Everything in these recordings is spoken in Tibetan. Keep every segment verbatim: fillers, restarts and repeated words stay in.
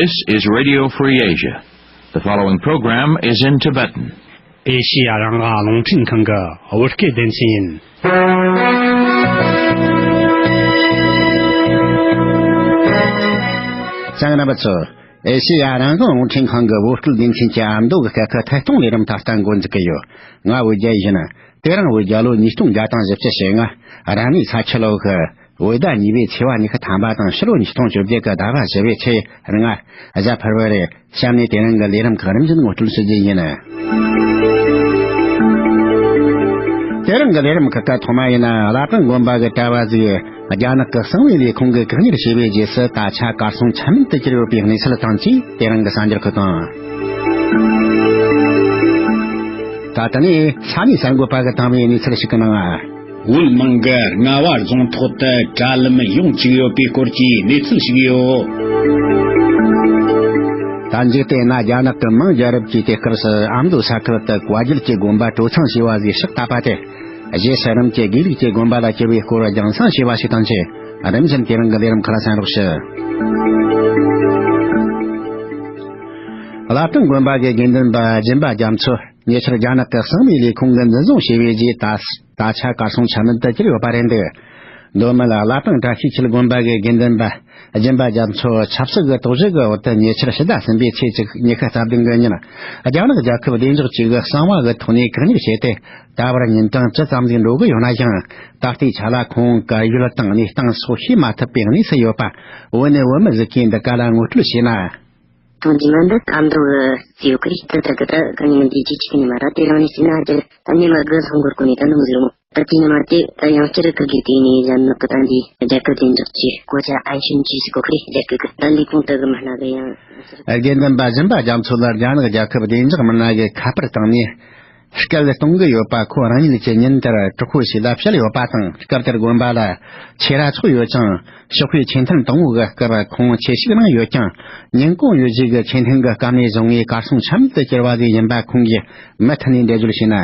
This is Radio Free Asia. The following program is in Tibetan. ཨེ་ཤི་ཡ་རང་དབང་རླུང་འཕྲིན་ཁང་གི་བོད་སྐད་སྡེ་ཚན་ཡིན། གསན་མཁན་རྣམ་པ་ཚོ། ཨེ་ཤི་ཡ་རང་དབང་རླུང་འཕྲིན་ཁང་གི་བོད་སྐད་སྡེ་ཚན་གྱི་ཨ་མདོ་གི་སྐད་ཁུལ་ཐད་གཏོང་ལས་རིམ་ད་ལྟ་འགོ་འཛུགས་ཀྱི་ཡོད། ང་བོད་རྒྱལ་ཡིན། དེ་རིང་བོད་རྒྱལ་ལོ་ཉིས་སྟོང་བརྒྱ་དང་བཞི་བཅུ་ཞེ་ལྔ། ར་ནི་ས་ཁྱི་ལོ་གི་བོད་ཟླ་གཉིས་པའི་ཚེས་པ་ཉི་ཤུ་ཐམ་པ་དང་ཕྱི་ལོ་ཉིས་སྟོང་བཅོ་བརྒྱད་ཀྱི་ཟླ་བ་བཞི་པའི་ཚེས་ལྔ། གཟའ་ཕུར་བུ་རེད། གཤམ་ནས་དེ་རིང་གི་ལས་རིམ་ཁག་རིམ་བཞིན་ངོ་སྤྲོད་ཞུ་རྒྱུ་ཡིན། དེ་རིང་གི་ལས་རིམ་ཁག་གི་ཐོག་མ་ཡིན་ན། བླ་བྲང་དགོན་པ་གི་གྲྭ་བ་ཟིག་རྒྱ་ནག་གི་གསང་བའི་ལས་ཁུངས་ཀྱིས་བཀག་ཉར་བྱས་པའི་རྗེས་སུ། ད་ཆ་གར་སོང་ཆ་མེད་དུ་གྱུར་ཡོད་པའི་གནས་ཚུལ་དང་བཅས། དེ་རིང་གི་གསར་འགྱུར་ཁག་དང་། ད་ལྟ་ནས་ས་གནས་གསར་འགོད་པ་གིས་བཏང་བའི་གནས་ཚུལ་ཞིག་གི་ནང་། བོད་དམངས་ཀྱིས་རྔ་བ་རྫོང་ཐོག་ཏུ་དྲ་ལམ་ཡོང་བཅུག་ཡོད་པའི་སྐོར་གྱི་གནས་ཚུལ་ཞིག་ཡོད། ད་འཇིག་རྟེན་ན་རྒྱ་ནག་གི་མིང་རྒྱལ་རབས་ཀྱི་དུས་སྐབས་སུ་ཨ་མདོ་ས་ཁུལ་དུ་བཀའ་བརྒྱུད་ཀྱི་དགོན་པ་གྲོ་ཚང་ཞེས་པ་ཟིག་ཕྱག་བཏབ་པ་དེ། རྗེས་སུ་རིམ་གྱིས་དགེ་ལུགས་ཀྱི་དགོན་པ་ལ་བསྒྱུར་བའི་སྐོར་རྒྱང་སྲིང་བྱས་པ་ཞིག་དང་བཅས། རིམ་བཞིན་དེ་རིང་གི་ལས་རིམ་ཁག་ལ་གསན་རོགས་ཞུ། བླ་བྲང་དགོན་པ་གི་དགེ་འདུན་པ་སྦྱིན་པ་རྒྱ་མཚོ་ཉེ་ཆར་རྒྱ་ནག་གི་གསང་བའི་ལས་ཁུངས་ཀྱིས་འཛིན་བཟུང་བྱས་པའི་རྗེས། ད་ད་ཆ་གར་སོང་ཆ་མེད་དུ་གྱུར་ཡོད་པ་རེད་འདུག། མདོ་སྨད་བླ་བྲང་བཀྲ་ཤིས་འཁྱིལ་དགོན་པ་གི་དགེ་འདུན་པ་སྦྱིན་པ་རྒྱ་མཚོ་ཆབ་སྲིད་ཀྱི་དོགས་གཞི་གི་འོག་ཏུ་ཉེ་ཆར་ཕྱི་ཟླ་གསུམ་པའི་ཚེས་གཅིག་ཉི་ཤུ་རྩ་བདུན་གི་ཉིན། རྒྱ་ནག་རྒྱལ་ཁབ་བདེ་འཇགས་ཅུས་ཀྱི་གསང་བ་གི་ཐོག་ནས་བཀག་ཉར་བྱས་ཏེ། ད་བར་ཉིན་གྲངས་བཅུ་ཙམ་ཟིག་འགྲོ་གི་ཡོད་ན་ཡང་། ད་ལྟའི་ཆ་ལ་ཁོང་གར་ཡོད་དང་གནས་སྟངས་སོགས་ཤེས་མ་ཐུབ་པའི་གནས་སུ་ཡོད་པ། བོད་ནས་བོད་མི་ཟིག་གིས་འདི་ག་ལ་ངོ་སྤྲོད་བྱས་ན། ཐེངས་རྗེས་མ་འདི་ཨ་མདོ་གི་རྩིས་ཡོད་ཀི་རེད། དེ་ལྟར་གི་ད་ག་ཉིན་འདི་རྗེས་གཅིག་ནས་མ་ར་དེ་རིང་ནས་བྱས་ན་རྒྱལ་ད་ཉི་མ་དགུ་ལྷག་འགོར་གོ་ནས་ད་ནུབ་ཟིག་རུང་། ད་དེ་ནས་མ་དེ་ད་ཡང་བསྐྱར་གི་གི་དེ་ནས་གཞན་ནག་གི་ད་འདི་རྒྱལ་ཁབ་བདེ་འཇགས་ཀྱི་གོ་ཆ་ཨན་ཤིན་ཅི་ཟིག་གོ་ཁི་རེད། རྒྱལ་ཁབ་གི་ད་འདི་གོང་དུ་གི་མ་སྣ་གི་ཡང་། དགེ་འདུན་པ་སྦྱིན་པ་རྒྱ་མཚོ་ལ་རྒྱ་ནག་རྒྱལ་ཁབ་བདེ་འཇགས་མི་སྣ་གིས་ཁ་པར་བཏང་ནས། སྐད་གཏོང་གི་ཡོད་པ་ཁོ་རང་ཉིད་ཀྱི་ཉིན་ལྟར་གྲོགས་པོ་ཞིག་ལ་བཤད་ཡོད་པ་དང་། སྐབས་དེར་དགོན་པ་ལ་ཆོས་ར་ཚོགས་ཡོད་ཅིང་། ཞོགས་པའི་ཆོས་ཐུན་དང་པོ་གི་སྐབས་ཁོང་ཆོས་ཞུགས་གནང་ཡོད་ཀྱང་། ཉིན་གུང་ཡོལ་རྗེས་ཀྱི་ཆོས་ཐུན་གྱི་སྐབས་ནས་བཟུང་ངས་གར་སོང་ཆ་མེད་དུ་གྱུར་བ་ཟིག་ཡིན་པ་ཁོང་གིས་མུ་མཐུད་ནས་འགྲེལ་བརྗོད་བྱས་ན།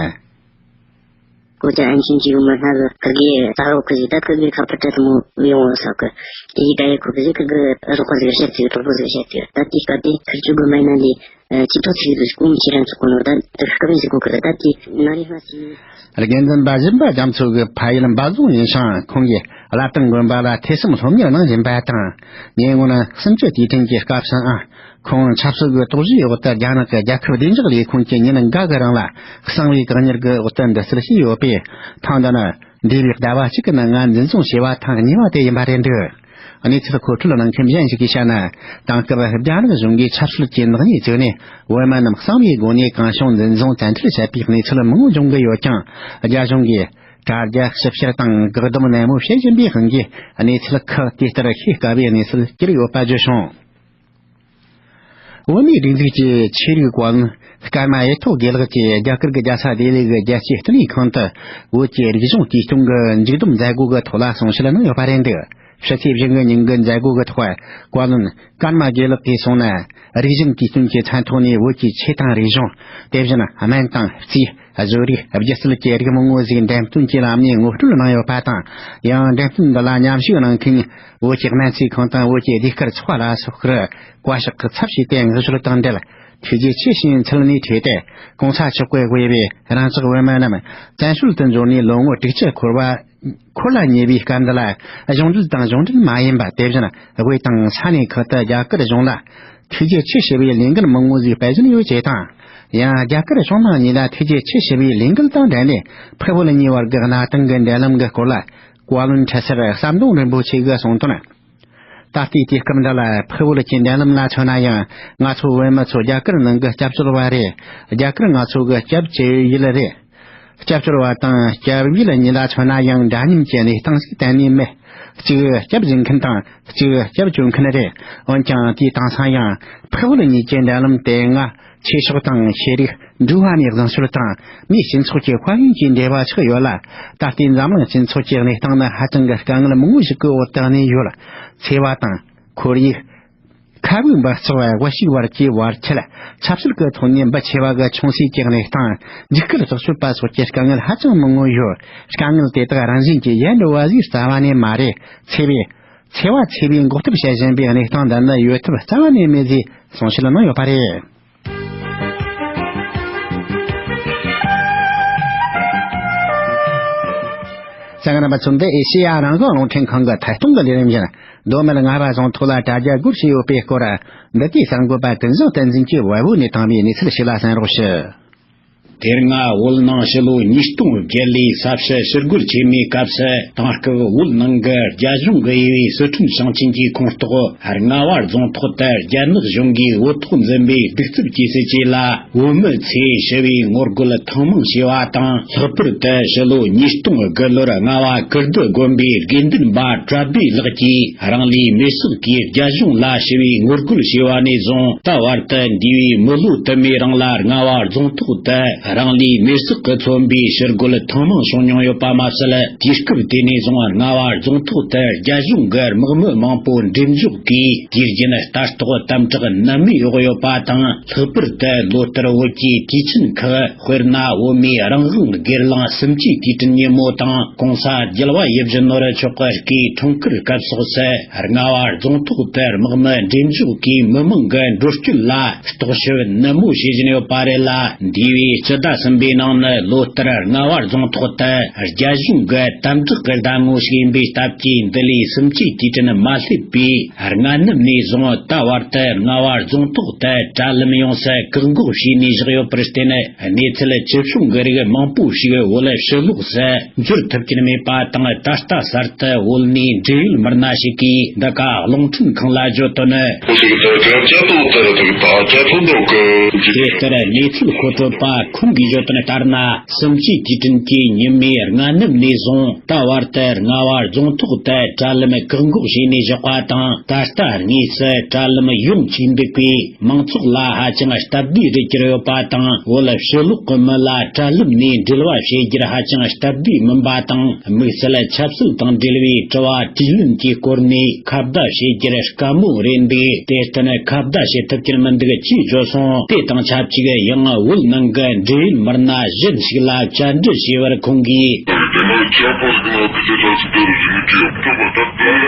གོ་ཆ་ཨན་ཤིན་ཅི་ཡོད་མ་སྣ་གི་ཁི་གེ་ས་རོགས་ཁི་ཟིག་ད་ཁི་གེ་ཁ་པར་སྤྲད་དུ་མོ་ཡོང་བ་ས་གི་དེ་ཡི་ད་ཡི་ཁོ་གི་ཟིག་ཁི་གེ་རོགས་པ་ཟིག་བཤད་ཚིག་གྲོགས་པོ་ཟིག་བཤད་ཚིག་ད་དེ་སྐབས་དེ་ཁིར་ཆུ་གི་མ་ཡིན་ན་ལས། ཅི་ཐོག་ཚིག་ཏུ་སྐུ་མི་ཁྱེད་རང་ཚོ་གོ་ནོ་ད་དུ་སྐུ་མི་ཟིག་གོ་ཁུ་ད་དེ་ན་རེ་ཧ་སི། དགེ་འདུན་པ་སྦྱིན་པ་རྒྱ་མཚོ་གི་ཕ་ཡུལ་འབའ་རྫོང་ཡིན་ཞིང་། ཁོང་གིས་བླ་བྲང་དགོན་པ་ལ་ཐོས་བསམ་སློབ་གཉེར་གནང་བཞིན་པ་དང་། ཉེ་སྔོན་གསུམ་བཅུ་དུས་དྲན་གྱི་སྐབས་སུའང་ཁོང་ཆབ་སྲིད་ཀྱི་དོགས་གཞིའི་འོག་ཏུ་རྒྱ་ནག་གི་རྒྱལ་ཁབ་བདེ་འཇགས་ལས་ཁུངས་ཀྱིས་ཉིན་འགའ་གི་རིང་ལ་གསང་བའི་བཀག་ཉར་གྱི་འོག་ཏུ་འདུག་སེལ་བྱས་ཡོད་པས། ཐེངས་འདི་ནི་འདས་པའི་ཟླ་བ་གཅིག་གི་ནང་ང་འཛིན་བཟུང་བྱས་པ་ཐེངས་གཉིས་པ་དེ་ཡིན་པ་རེད་འདུག། གནས་ཚུལ་མཁོ་སྤྲོད་གནང་མཁན་གཞན་ཞིག་གིས་བཤད་ན། དེང་སྐབས་རྒྱ་ནག་གཞུང་གིས་ཆབ་སྲིད་ཀྱི་ནག་ཉེས་བཙུགས་ནས། བོད་མི་རྣམས་གསང་བའི་སྒོ་ནས་གང་བྱུང་འཛིན་བཟུང་བཙན་ཁྲིད་བྱས་པའི་གནས་ཚུལ་མང་པོ་འབྱུང་གི་ཡོད་ཀྱང་། རྒྱ་གཞུང་གིས་དྲ་རྒྱ་ཞིབ་བཤེར་དང་བཀག་སྡོམ་ནན་མོ་བྱེད་བཞིན་པའི་དབང་གིས། གནས་ཚུལ་ཁག་དེ་ལྟར་ཤེས་དཀའ་བའི་གནས་ཚུལ་གྱུར་ཡོད་པ་བརྗོད་བྱུང་། བོད་མིའི་སྒྲིག་འཛུགས་ཀྱི་ཆོས་རིག་བཀའ་བློན་ཀརྨ་ཡེ་ཐོ་དགེ་ལགས་ཀྱིས་རྒྱ་གར་གྱི་རྒྱལ་ས་ལྡི་ལི་གི་རྒྱལ་སྤྱིའི་བསྟི་གནས་ཁང་དུ། བོད་ཀྱི་རིག་གཞུང་དུས་སྟོན་གྱི་མཇུག་བསྡོམས་མཛད་སྒོ་གི་ཐོག་ལ་གསུང་བཤད་གནང་ཡོད་པ་རེད་འདུག། ཕྱི་ཚེས་བཞི་གི་ཉིན་གྱི་མཛད་སྒོ་གི་ཐོག་བཀའ་བློན་ཀརྨ་དགེ་ལགས་ཀྱིས་གསུངས་ན། རིག་གཞུང་དུས་སྟོན་གྱི་མཚན་ཐོག་ནས་བོད་ཀྱི་ཆོས་དང་རིག་གཞུང་། དེ་བཞིན་སྨན་དང་རྩིས། བཟོ་རིག། སྒྱུ་རྩལ་གྱི་རིགས་མང་བོ་ཞིག་འགྲེམས་སྟོན་གྱི་ལམ་ནས་ངོ་སྤྲོད་གནང་ཡོད་པ་དང་། ཡང་འགྲེམས་སྟོན་འདི་ལ་མཉམ་ཞུགས་གནང་མཁན་བོད་ཀྱི་སྨན་རྩིས་ཁང་དང་བོད་ཀྱི་ཟློས་གར་ཚོགས་པ་ལ་སོགས་ཀྱིས་བཀའ་ཤག་གི་ཚབ་བྱས་ཏེ་བསྔགས་བརྗོད་དང་འབྲེལ། ཐུགས་རྗེ་ཆེ་ཞེས་མཚན་སྙན་ཕུལ་ཏེ། གོང་ས་མཆོག་གིས་དབུས་པའི་རང་ཅག་བོད་མི་རྣམས་བཙན་བྱོལ་དུ་འབྱོར་ནས་ལོ་ངོ་དྲུག་ཅུ་འཁོར་བ། འཁོར་ལ་ཉེ་བའི་སྐབས་འདི་ལ། གཞུང་འབྲེལ་དང་གཞུང་འབྲེལ་མ་ཡིན་པ། དེ་བཞིན་དབུས་དང་ས་གནས་ཁག་ཏུ་རྒྱ་གར་གཞུང་ལ་ཐུགས་རྗེ་ཆེ་ཞུ་བའི་ལས་འགུལ་མང་བོ་ཞིག་སྤེལ་བཞིན་ཡོད་ཅེས་དང་། ཡང་རྒྱ་གར་གཞུང་དང་གཉིས་ལ་ཐུགས་རྗེ་ཆེ་ཞུ་བའི་ལས་འགུལ་དང་འབྲེལ་ནས། ཕུ་བོ་གཉིས་བར་གྱི་གནའ་དེང་གི་འབྲེལ་ལམ་གྱི་སྐོར་ལ། བཀའ་བློན་ཁྲི་ཟུར་ཟམ་གདོང་རིན་པོ་ཆེ་གིས་གསུངས་དོན། ད་ལྟའི་དུས་སྐབས་འདི་ལ་ཕུ་བོ་གྱི་འབྲེལ་ལམ་ལ་མཚོན་ན་ཡང་། ང་ཚོ་བོད་མི་ཚོ་རྒྱ་གར་ནང་གི་སྐྱབས་བཅོལ་བ་རེད། རྒྱ་གར་ང་ཚོ་གི་སྐྱབས་བཅོལ་ཡུལ་རེད། སྐྱབས་བཅོལ་བ་དང་སྐྱབས་ཡུལ་གཉིས་ལ་མཚོན་ན་ཡང་འདྲ་མཉམ་གྱི་གནས་སྟངས་ཤིག་གཏན་ནས་མེད། གཅིག་སྐྱབས་བྱེད་མཁན་དང་གཅིག་སྐྱབས་བཅོལ་མཁན་རེད། འོན་ཀྱང་དེའི་དེང་སང་ཡང་ཕུ་བོ་གཉིས་ཀྱི་འབྲེལ་ལམ་དེ་སྔ་ཆོས་ཕྱོགས་དང་ཤེས་རིག། འགྲོ་བ་མིའི་བཟང་སྤྱོད་དང་མིའི་སྤྱི་ཚོགས་ཀྱི་དཔལ་ཡོན་གྱི་འབྲེལ་བ་ཆགས་ཡོད་ལ། ད་ལྟའི་འཛམ་གླིང་སྤྱི་ཚོགས་ཀྱི་གནས་སྟངས་ནི་ཧ་ཅང་གི་དཀའ་ངལ་མང་བོ་ཞིག་གི་འོག་ཏུ་གནས་ཡོད། འཚེ་བ་དང་ཁོར་ཡུག། ཁ་དབུགས་འབག་བཙོག་པ་དབུལ་ཕྱུག་བར་གྱི་བར་ཁྱད། ཆབ་སྲིད་ཀྱི་ཐོག་ནས་འབུ་ཆེ་བ་གི་ཆུང་སྲིད་ཀྱི་གནས་སྟངས། འཇིགས་སྐུལ་རོགས་སྐྱོབ་པ་སོགས་ཀྱི་དཀའ་ངལ་ཧ་ཅང་མང་བོ་ཡོད། དཀའ་ངལ་དེ་དག་རང་བཞིན་གྱིས་ཡལ་འགྲོ་བ་ཞིག་རྩ་བ་ནས་མ་རེད། འཚེ་བས་ འཚེ་བ་འཚེ་བའི་འགོག་ཐབས་བྱེད་བཞིན་པའི་གནས་སྟངས་འདི་ནི་ཡོད་ཐབས་རྩ་བ་ནས་མེད་ཅེས་གསུང་བཤད་གནང་ཡོད་པ་རེད། གསན་མཁན་རྣམ་པ་ཚོ། འདི་ཨེ་ཤེ་ཡ་རང་དབང་རླུང་འཕྲིན་ཁང་གི་ཐད་གཏོང་གི་ལས་རིམ་ཡིན། མདོ་སྨད་རྔ་བ་རྫོང་ཐོག་ལ་དྲ་རྒྱ་སྒོར་ཕྱེ་ཡོད་པའི་སྐོར། འདི་གའི་གསར་འགོད་པ་ཀུན་བཟང་བསྟན་འཛིན་གྱིས་བལ་བོ་ནས་བཏང་བའི་གནས་ཚུལ་ཞིག་ལ་གསན་རོགས་ཞུ། དེ་སྔ་བོད་ནང་ཕྱི་ལོ་ཉིས་སྟོང་བརྒྱད་ལོའི་ས་བྱི་ཞི་རྒོལ་ཆེན་མོའི་སྐབས་སུ། དེང་སྐབས་བོད་ནང་གི་རྒྱ་གཞུང་གིས་དབྱེ་བའི་སི་ཁྲོན་ཞིང་ཆེན་གྱི་ཁོངས་གཏོགས་རྔ་བ་རྫོང་ཐོག་ཏུ་རྒྱ་ནག་གཞུང་གིས་བོད་ཐོག་འཛིན་པའི་གདུག་རྩུབ་ཀྱི་སྲིད་བྱུས་ལ་བོད་མི་ཚོས་ཞི་བའི་ངོ་རྒོལ་ཐེངས་མང་བྱས་པ་དང་། ལྷག་པར་དུ་ཕྱི་ལོ་ཉིས་སྟོང་དགུ་ལོར་རྔ་བ་ཀིརྟི་དགོན་པའི་དགེ་འདུན་པ་གྲྭ་སྦས་ལགས་ཀྱིས་རང་ལུས་མེར་སྲེག་གིས་རྒྱ་གཞུང་ལ་ཞི་བའི་ངོ་རྒོལ་བྱས་པ་ནས་བཟུང་། ད་བར་དུ་འདས་པའི་མི་ལོ་དུ་མའི་རིང་ལ་རྔ་བ་རྫོང་ཐོག་ཏུ་རང་ལུས་མེར་སྲེག་གིས་མཚོན་པའི་ཞི་རྒོལ་ཐེངས་མང་བྱུང་མྱོང་ཡོད་པ་མ་ཟད། དུས་སྐབས་དེ་ནས་བཟུང་རྔ་བ་རྫོང་ཐོག་ཏུ་རྒྱ་གཞུང་གི་དམག་མི་མང་པོ་འགྲེམས་འཇོག་གིས་དུས་རྒྱུན་ལྟ་རྟོག་དམ་དྲག་ནན་མོས་འོག་ཡོད་པ་དང་། ལྷག་པར་དུ་ལོ་ལྟར་བོད་ཀྱི་དུས་ཆེན་ཁག་དཔེར་ན་བོད་མིའི་རང་དབང་སྒེར་ལངས་གསུམ་བཅུའི་དུས་དྲན་ཉིན་མོ་དང་། གོང་ས་རྒྱལ་བ་ཡིད་བཞིན་ནོར་བུ་མཆོག་གི་སྐུའི་འཁྲུངས་སྐར་སྐབས་སོགས་སུ་རྔ་བ་རྫོང་ཐོག་ཏུ་དམག་མི་འགྲེམས་འཇོག་གིས་མི་མང་གི་འགྲོ་སྐྱོད་ལ་རྟོག་ཞིབ་ནན་མོ་བྱེད་བཞིན་ཡོད་པ་རེད་ལ། འདས་པའི་སྤྱི་ཟླ་གསུམ་པའི་ནང་ནི་ལོ་ལྟར་རྔ་བ་རྫོང་ཐོག་ཏུ་རྒྱ་གཞུང་གི་དམ་དྲག་གི་ཟླ་ངོ་ཞིག་ཡིན་པའི་སྟབས་ཀྱིས། འདི་ལོའི་གསུམ་བཅུའི་དུས་དྲན་མ་སླེབས་པའི་སྔ་ནུབ་ནས་བཟུང་། ད་བར་དུ་རྔ་བ་རྫོང་ཐོག་ཏུ་དྲ་ལམ་ཡོངས་སུ་བཀག་འགོག་བྱས་ནས་བཞག་ཡོད་པར་བརྟེན། གནས་ཚུལ་ཇི་བྱུང་གི་རིགས་མང་པོ་ཞིག་བོད་ཕྱི་ལོགས་སུ་འབྱོར་ཐུབ་ཀྱིན་མེད་པ་དང་། ད་ལྟ་གསར་དུ་བོད་ནས་འབྲེལ་ཡོད་མི་སྣ་ཞིག་གིས་འདི་ག་རླུང་འཕྲིན་ཁང་ལ་བརྗོད་དོན། དེ་ལྟར་གནས་ཚུལ་མཁོ་སྤྲོད་པ་ཁོང་གིས་བརྗོད་དོན་ལྟར་ན། གསུམ་བཅུའི་དུས་དྲན་གྱི་ཉི་མའི་སྔ་ནུབ་ནས་བཟུང་། ད་བར་དུ་རྔ་བ་རྫོང་ཐོག་ཏུ་དྲ་ལམ་བཀག་འགོག་བྱས་ནས་བཞག་པ་དང་། ད་ལྟ་དངོས་སུ་དྲ་ལམ་ཡོང་བཅུག་འདུག་པས། མང་ཚོགས་ལ་ཧ་ཅང་སྟབས་བདེ་རུ་གྱུར་ཡོད་པ་དང་། བོད་ཕྱི་ལོགས་ཀྱི་མི་ལ་དྲ་ལམ་ནས་འབྲེལ་བ་བྱེད་རྒྱུར་ཧ་ཅང་སྟབས་བདེ་མིན་པ་དང་། དམིགས་བསལ་ཆབ་སྲིད་དང་འབྲེལ་བའི་དྲི་བ་དྲིས་ལན་གྱི་སྐོར་ནས་ཁ་བརྡ་བྱེད་རྒྱུར་དཀའ་མོ་རེད་འདུག་དེར་བརྟེན་ཁ་བརྡ་བྱེད་ཐུབ་ཀྱིན་མི་འདུག་ཅེས་བརྗོད་སོང་། དེ་དང་ཆབས་ཅིག་ཡང་བོད་ནང་གི་འབྲེལ་ཡོད་མི་སྣ་གཞན་ཞིག་ལ་བཅར་འདྲི་བྱས་པར་ཁོང་གིས།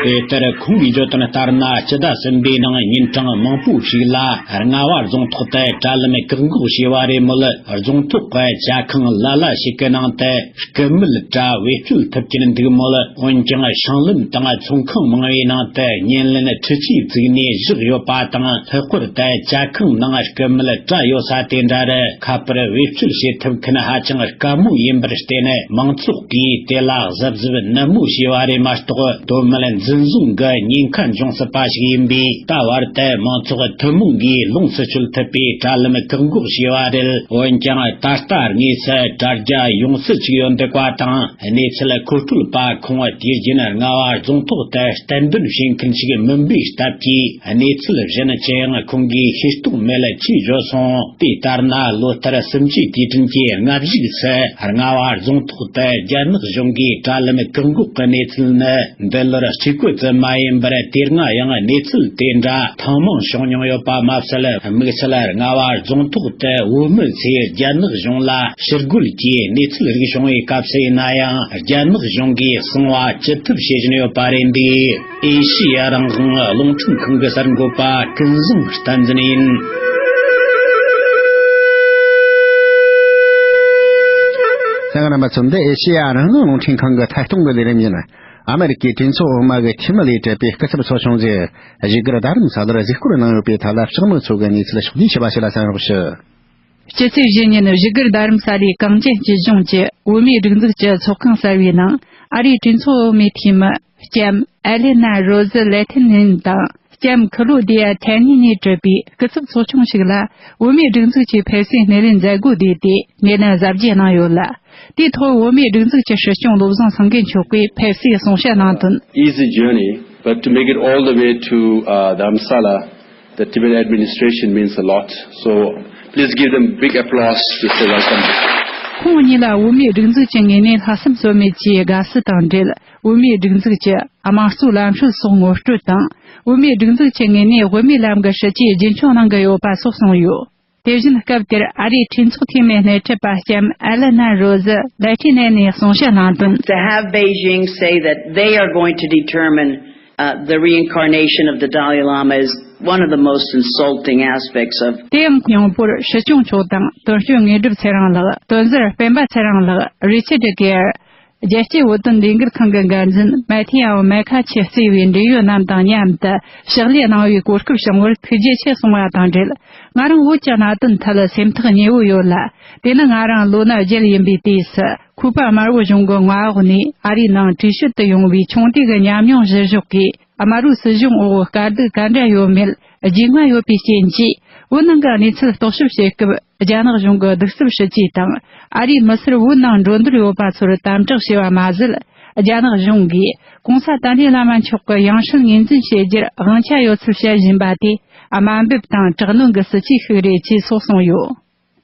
དེ་ལྟར་ཁོང་གིས་བརྗོད་དོན་ལྟར་ན། སྤྱི་ཟླ་གསུམ་པའི་ནང་ཉིན་གྲངས་མང་པོ་ཞིག་ལ་རྔ་བ་རྫོང་ཐོག་ཏུ་དྲ་ལམ་བཀག་འགོག་བྱས་པ་རེད་མོད། རྫོང་ཐོག་གི་ཇ་ཁང་ལ་ལ་ཞིག་གི་ནང་དུ་སྐུད་མེད་དྲ་བེད་སྤྱོད་ཐུབ་ཀྱིན་འདུག་མོད། འོན་ཀྱང་ཤང་ལམ་དང་ཚོང་ཁང་མང་བའི་ནང་དུ་བརྙན་ལེན་འཕྲུལ་ཆས་བཙུགས་ནས་བཞག་ཡོད་པ་དང་། ལྷག་པར་དུ་ཇ་ཁང་ནང་སྐུད་མེད་དྲ་ཡོད་ས་དེ་འདྲ་རུ་ཁ་པར་བེད་སྤྱོད་བྱེད་ཐུབ་མཁན་ཧ་ཅང་དཀའ་མོ་ཡིན་པར་བརྟེན། མང་ཚོགས་ཀྱིས་དེ་ལ་གཟབ་གཟབ་ནན་མོ་བྱས་པ་རེད་མ་གཏོགས། མདོ་སྨད་འཛིན་བཟུང་གི་ཉེན་ཁ་འབྱུང་སྲིད་པ་ཞིག་ཡིན་པས། ད་བར་དུ་མང་ཚོགས་ཐུན་མོང་གིས་ལོངས་སུ་སྤྱོད་ཐུབ་པའི་དྲ་ལམ་བཀག་འགོག་བྱས་པ་རེད། འོན་ཀྱང་ད་ལྟ་དངོས་སུ་དྲ་རྒྱ་ཡོང་སྲིད་ཅིག་ཡོད་འདུག་པ་དང་། གནས་ཚུལ་མཁོ་སྤྲོད་པ་ཁོང་དུས་རྒྱུན་རྔ་བ་རྫོང་ཐོག་ཏུ་གཏན་འདོན་བྱེད་མཁན་ཞིག་མིན་པའི་སྟབས་ཀྱིས། གནས་ཚུལ་གཞན་ཅི་ཡང་ཁོང་གིས་ཤེས་རྟོགས་མེད་ཅེས་བརྗོད་སོང་། དེ་ལྟར་ན། ལོ་ལྟར་གསུམ་བཅུའི་དུས་དྲན་གྱི་སྔ་གཞུག་སུ་རྔ་བ་རྫོང་ཐོག་ཏུ་རྒྱ་ནག་གཞུང་གིས་དྲ་ལམ་བཀག་འགོག་གི་གནས་ཚུལ་ནི། འདི་ལོར་གཅིག་པུ་ཙམ་མ་ཡིན་པར། དེ་སྔ་ཡང་གནས་ཚུལ་དེ་འདྲ་ཐེངས་མང་བྱུང་མྱོང་ཡོད་པ་མ་ཟད། དམིགས་བསལ་རྔ་བ་རྫོང་ཐོག་ཏུ་བོད་མི་ཚོས་རྒྱ་ནག་གཞུང་ལ་ཕྱིར་རྒོལ་གྱི་གནས་ཚུལ་རིགས་བྱུང་བའི་སྐབས་སུ་ཡིན་ན་ཡང་། རྒྱ་ནག་གཞུང་གིས་གསང་བ་ཅི་ཐུབ་བྱེད་བཞིན་ཡོད་པ་རེད་འདུག་ཨེ་ཤི་ཡ་རང་དབང་རླུང་འཕྲིན་ཁང་གི་གསར་འགོད་པ་ཀུན་བཟང་བསྟན་འཛིན་ཡིན། གསན་མཁན་རྣམ་པ་ཚོ། འདི་ཨེ་ཤི་ཡ་རང་དབང་རླུང་འཕྲིན་ཁང་གི་ཐད་གཏོང་གི་ལས་རིམ་ཡིན། ཨ་མེ་རི་ཀའི་གྲོས་ཚོགས་འོག་མ་གི་འཐུས་མི་ལས་གྲུབ་པའི་སྐུ་ཚབ་ཚོགས་ཆུང་ཟེར། བཞུགས་སྒར་རྡ་རམ་ས་ལར་གཟིགས་སྐོར་གནང་ཡོད་པའི་ཐད་ལ། ལྕགས་མོ་མཚོ་གིས་གནས་ཚུལ་ཕྱོགས་བསྡུས་བྱས་པ་ཞིག་ལ་གསན་རོགས་ཞུ། སྤྱི་ཚེས་བཞི་ཉིན་བཞུགས་སྒར་རྡ་རམ་ས་ལའི་གངས་ཅན་སྐྱིད་གཤོངས་ཀྱི་བོད་མིའི་སྒྲིག་འཛུགས་ཀྱི་ཚོགས་ཁང་གསར་བའི་ནང་། ཨ་རིའི་གྲོས་ཚོགས་འོག་མའི་འཐུས་མི་ལྕམ་ཨེ་ལེ་ན་རོ་ཟི་ལེ་ཐི་ནན་དང་། ལྕམ་ཁི་ལོ་ཌི་ཡ་ཐེ་ནི་ནས་གྲུབ་པའི་སྐུ་ཚབ་ཚོགས་ཆུང་ཞིག་ལ། བོད་མིའི་སྒྲིག་འཛུགས་ཀྱི་ཕེབས་བསུའི་སྣེ་ལེན་མཛད་སྒོ་དེ་དེ་ངོས་ནས་གཟབ་རྒྱས་གནང་ཡོད་ལ། དེའི་ཐོག་བོད་མིའི་སྒྲིག་འཛུགས་ཀྱི་སྲིད་སྐྱོང་བློ་བཟང་སེང་གེ་མཆོག་གིས་ཕེབས་བསུའི་གསུང་བཤད་གནང་དོན། Easy journey, but to make it all the way to, uh, Dharamsala, the Tibetan administration means a lot. So please give them big applause if they welcome. ཁོང་གཉིས་ལ་བོད་མིའི་སྒྲིག་འཛུགས་ཀྱི་ངོས་ནས་ལྷག་བསམ་ཟོལ་མེད་ཀྱི་དགའ་བསུ་དང་འབྲེལ། བོད་མིའི་སྒྲིག་འཛུགས་ཀྱི་དམངས་གཙོའི་ལམ་སྲོལ་སོགས་ངོ་སྤྲོད་དང་། བོད་མིའི་སྒྲིག་འཛུགས་ཀྱི་ངོས་ནས་བོད་མིའི་ལམ་གྱི་སྲིད་ཇུས་རྒྱུན་འཁྱོངས་གནང་གི་ཡོད་པ་སོགས་གསུངས་ཡོད། དེ་བཞིན་སྐབས་དེར་ཨ་རིའི་གྲོས་ཚོགས་འཐུས་མི་སྣེ་ཁྲིད་པ་ལྕམ་ཨེ་ལེ་ན་རོ་ཟི་ལེ་ཐི་ནན་ནས་གསུང་བཤད་གནང་དོན། To have Beijing say that they are going to determine Uh, the reincarnation of the Dalai Lama is one of the most insulting aspects of དེ་ཡང་སྙིང་པོར་སྲིད་སྐྱོང་མཆོག་དང་དོན་གཅོད་དངོས་གྲུབ་ཚེ་རིང་ལགས། དོན་གཟར་སྤེན་པ་ཚེ་རིང་ལགས། རི་ཆར་ཌི་གེར། རྒྱལ་སྤྱིའི་བོད་དོན་ལས་འགུལ་ཁང་གི་འགན་འཛིན་མལ་ཐི་ཡའོ་མེ་ཁ་ཆེ་གཙོས་པའི་འབྲེལ་ཡོད་རྣམས་དང་མཉམ་དུ་ཕྱག་ལས་གནང་བའི་གོ་སྐབས་བྱུང་བར་ཐུགས་རྗེ་ཆེ་གསུང་བ་དང་འབྲེལ། ང་རང་བོད་ཀྱི་གནད་དོན་ཐད་སེམས་ཐག་ཉེ་བོ་ཡོད་ལ། དེ་ནི་ང་རང་ལོ་ན་བརྒྱད་ཡིན་པའི་དུས་སུ། ཁུག་པ་དམར་བོ་གཞུང་གི་མངའ་འོག་ནས་ཨ་རིའི་ནང་གྲོས་ཆོད་དུ་ཡོང་བའི་ཆུང་དུས་ཀྱི་ཉམས་མྱོང་གཞིར་བཞག་གིས། དམར་བོའི་སྲིད་གཞུང་འོག་དཀའ་སྡུག་ག་འདྲ་ཡོད་མེད་རྒྱུས་མངའ་ཡོད་པའི་རྐྱེན་གྱིས། བོད་ནང་གི་གནས་ཚུལ་རྟོག་ཞིབ་བྱེད་སྐབས། རྒྱ་ནག་གཞུང་གི་གདུག་རྩུབ་སྲིད་ཇུས་དང་། ཨ་རིས་མི་སེར་བོད་ནང་འགྲོ་འདོད་ཡོད་པ་ཚོར་དམ་དྲག་བྱས་པ་མ་ཟད། རྒྱ་ནག་གཞུང་གིས་༸གོང་ས་ཏཱ་ལའི་བླ་མ་མཆོག་གི་ཡང་སྲིད་ངོས་འཛིན་བྱེད་རྒྱུར་དབང་ཆ་ཡོད་ཚུལ་བཤད་བཞིན་པ་དེ། དམའ་འབེབས་དང་དྲག་གནོན་གྱི་སྲིད་ཇུས་ཤིག་རེད་ཅེས་སོགས་གསུངས་ཡོད།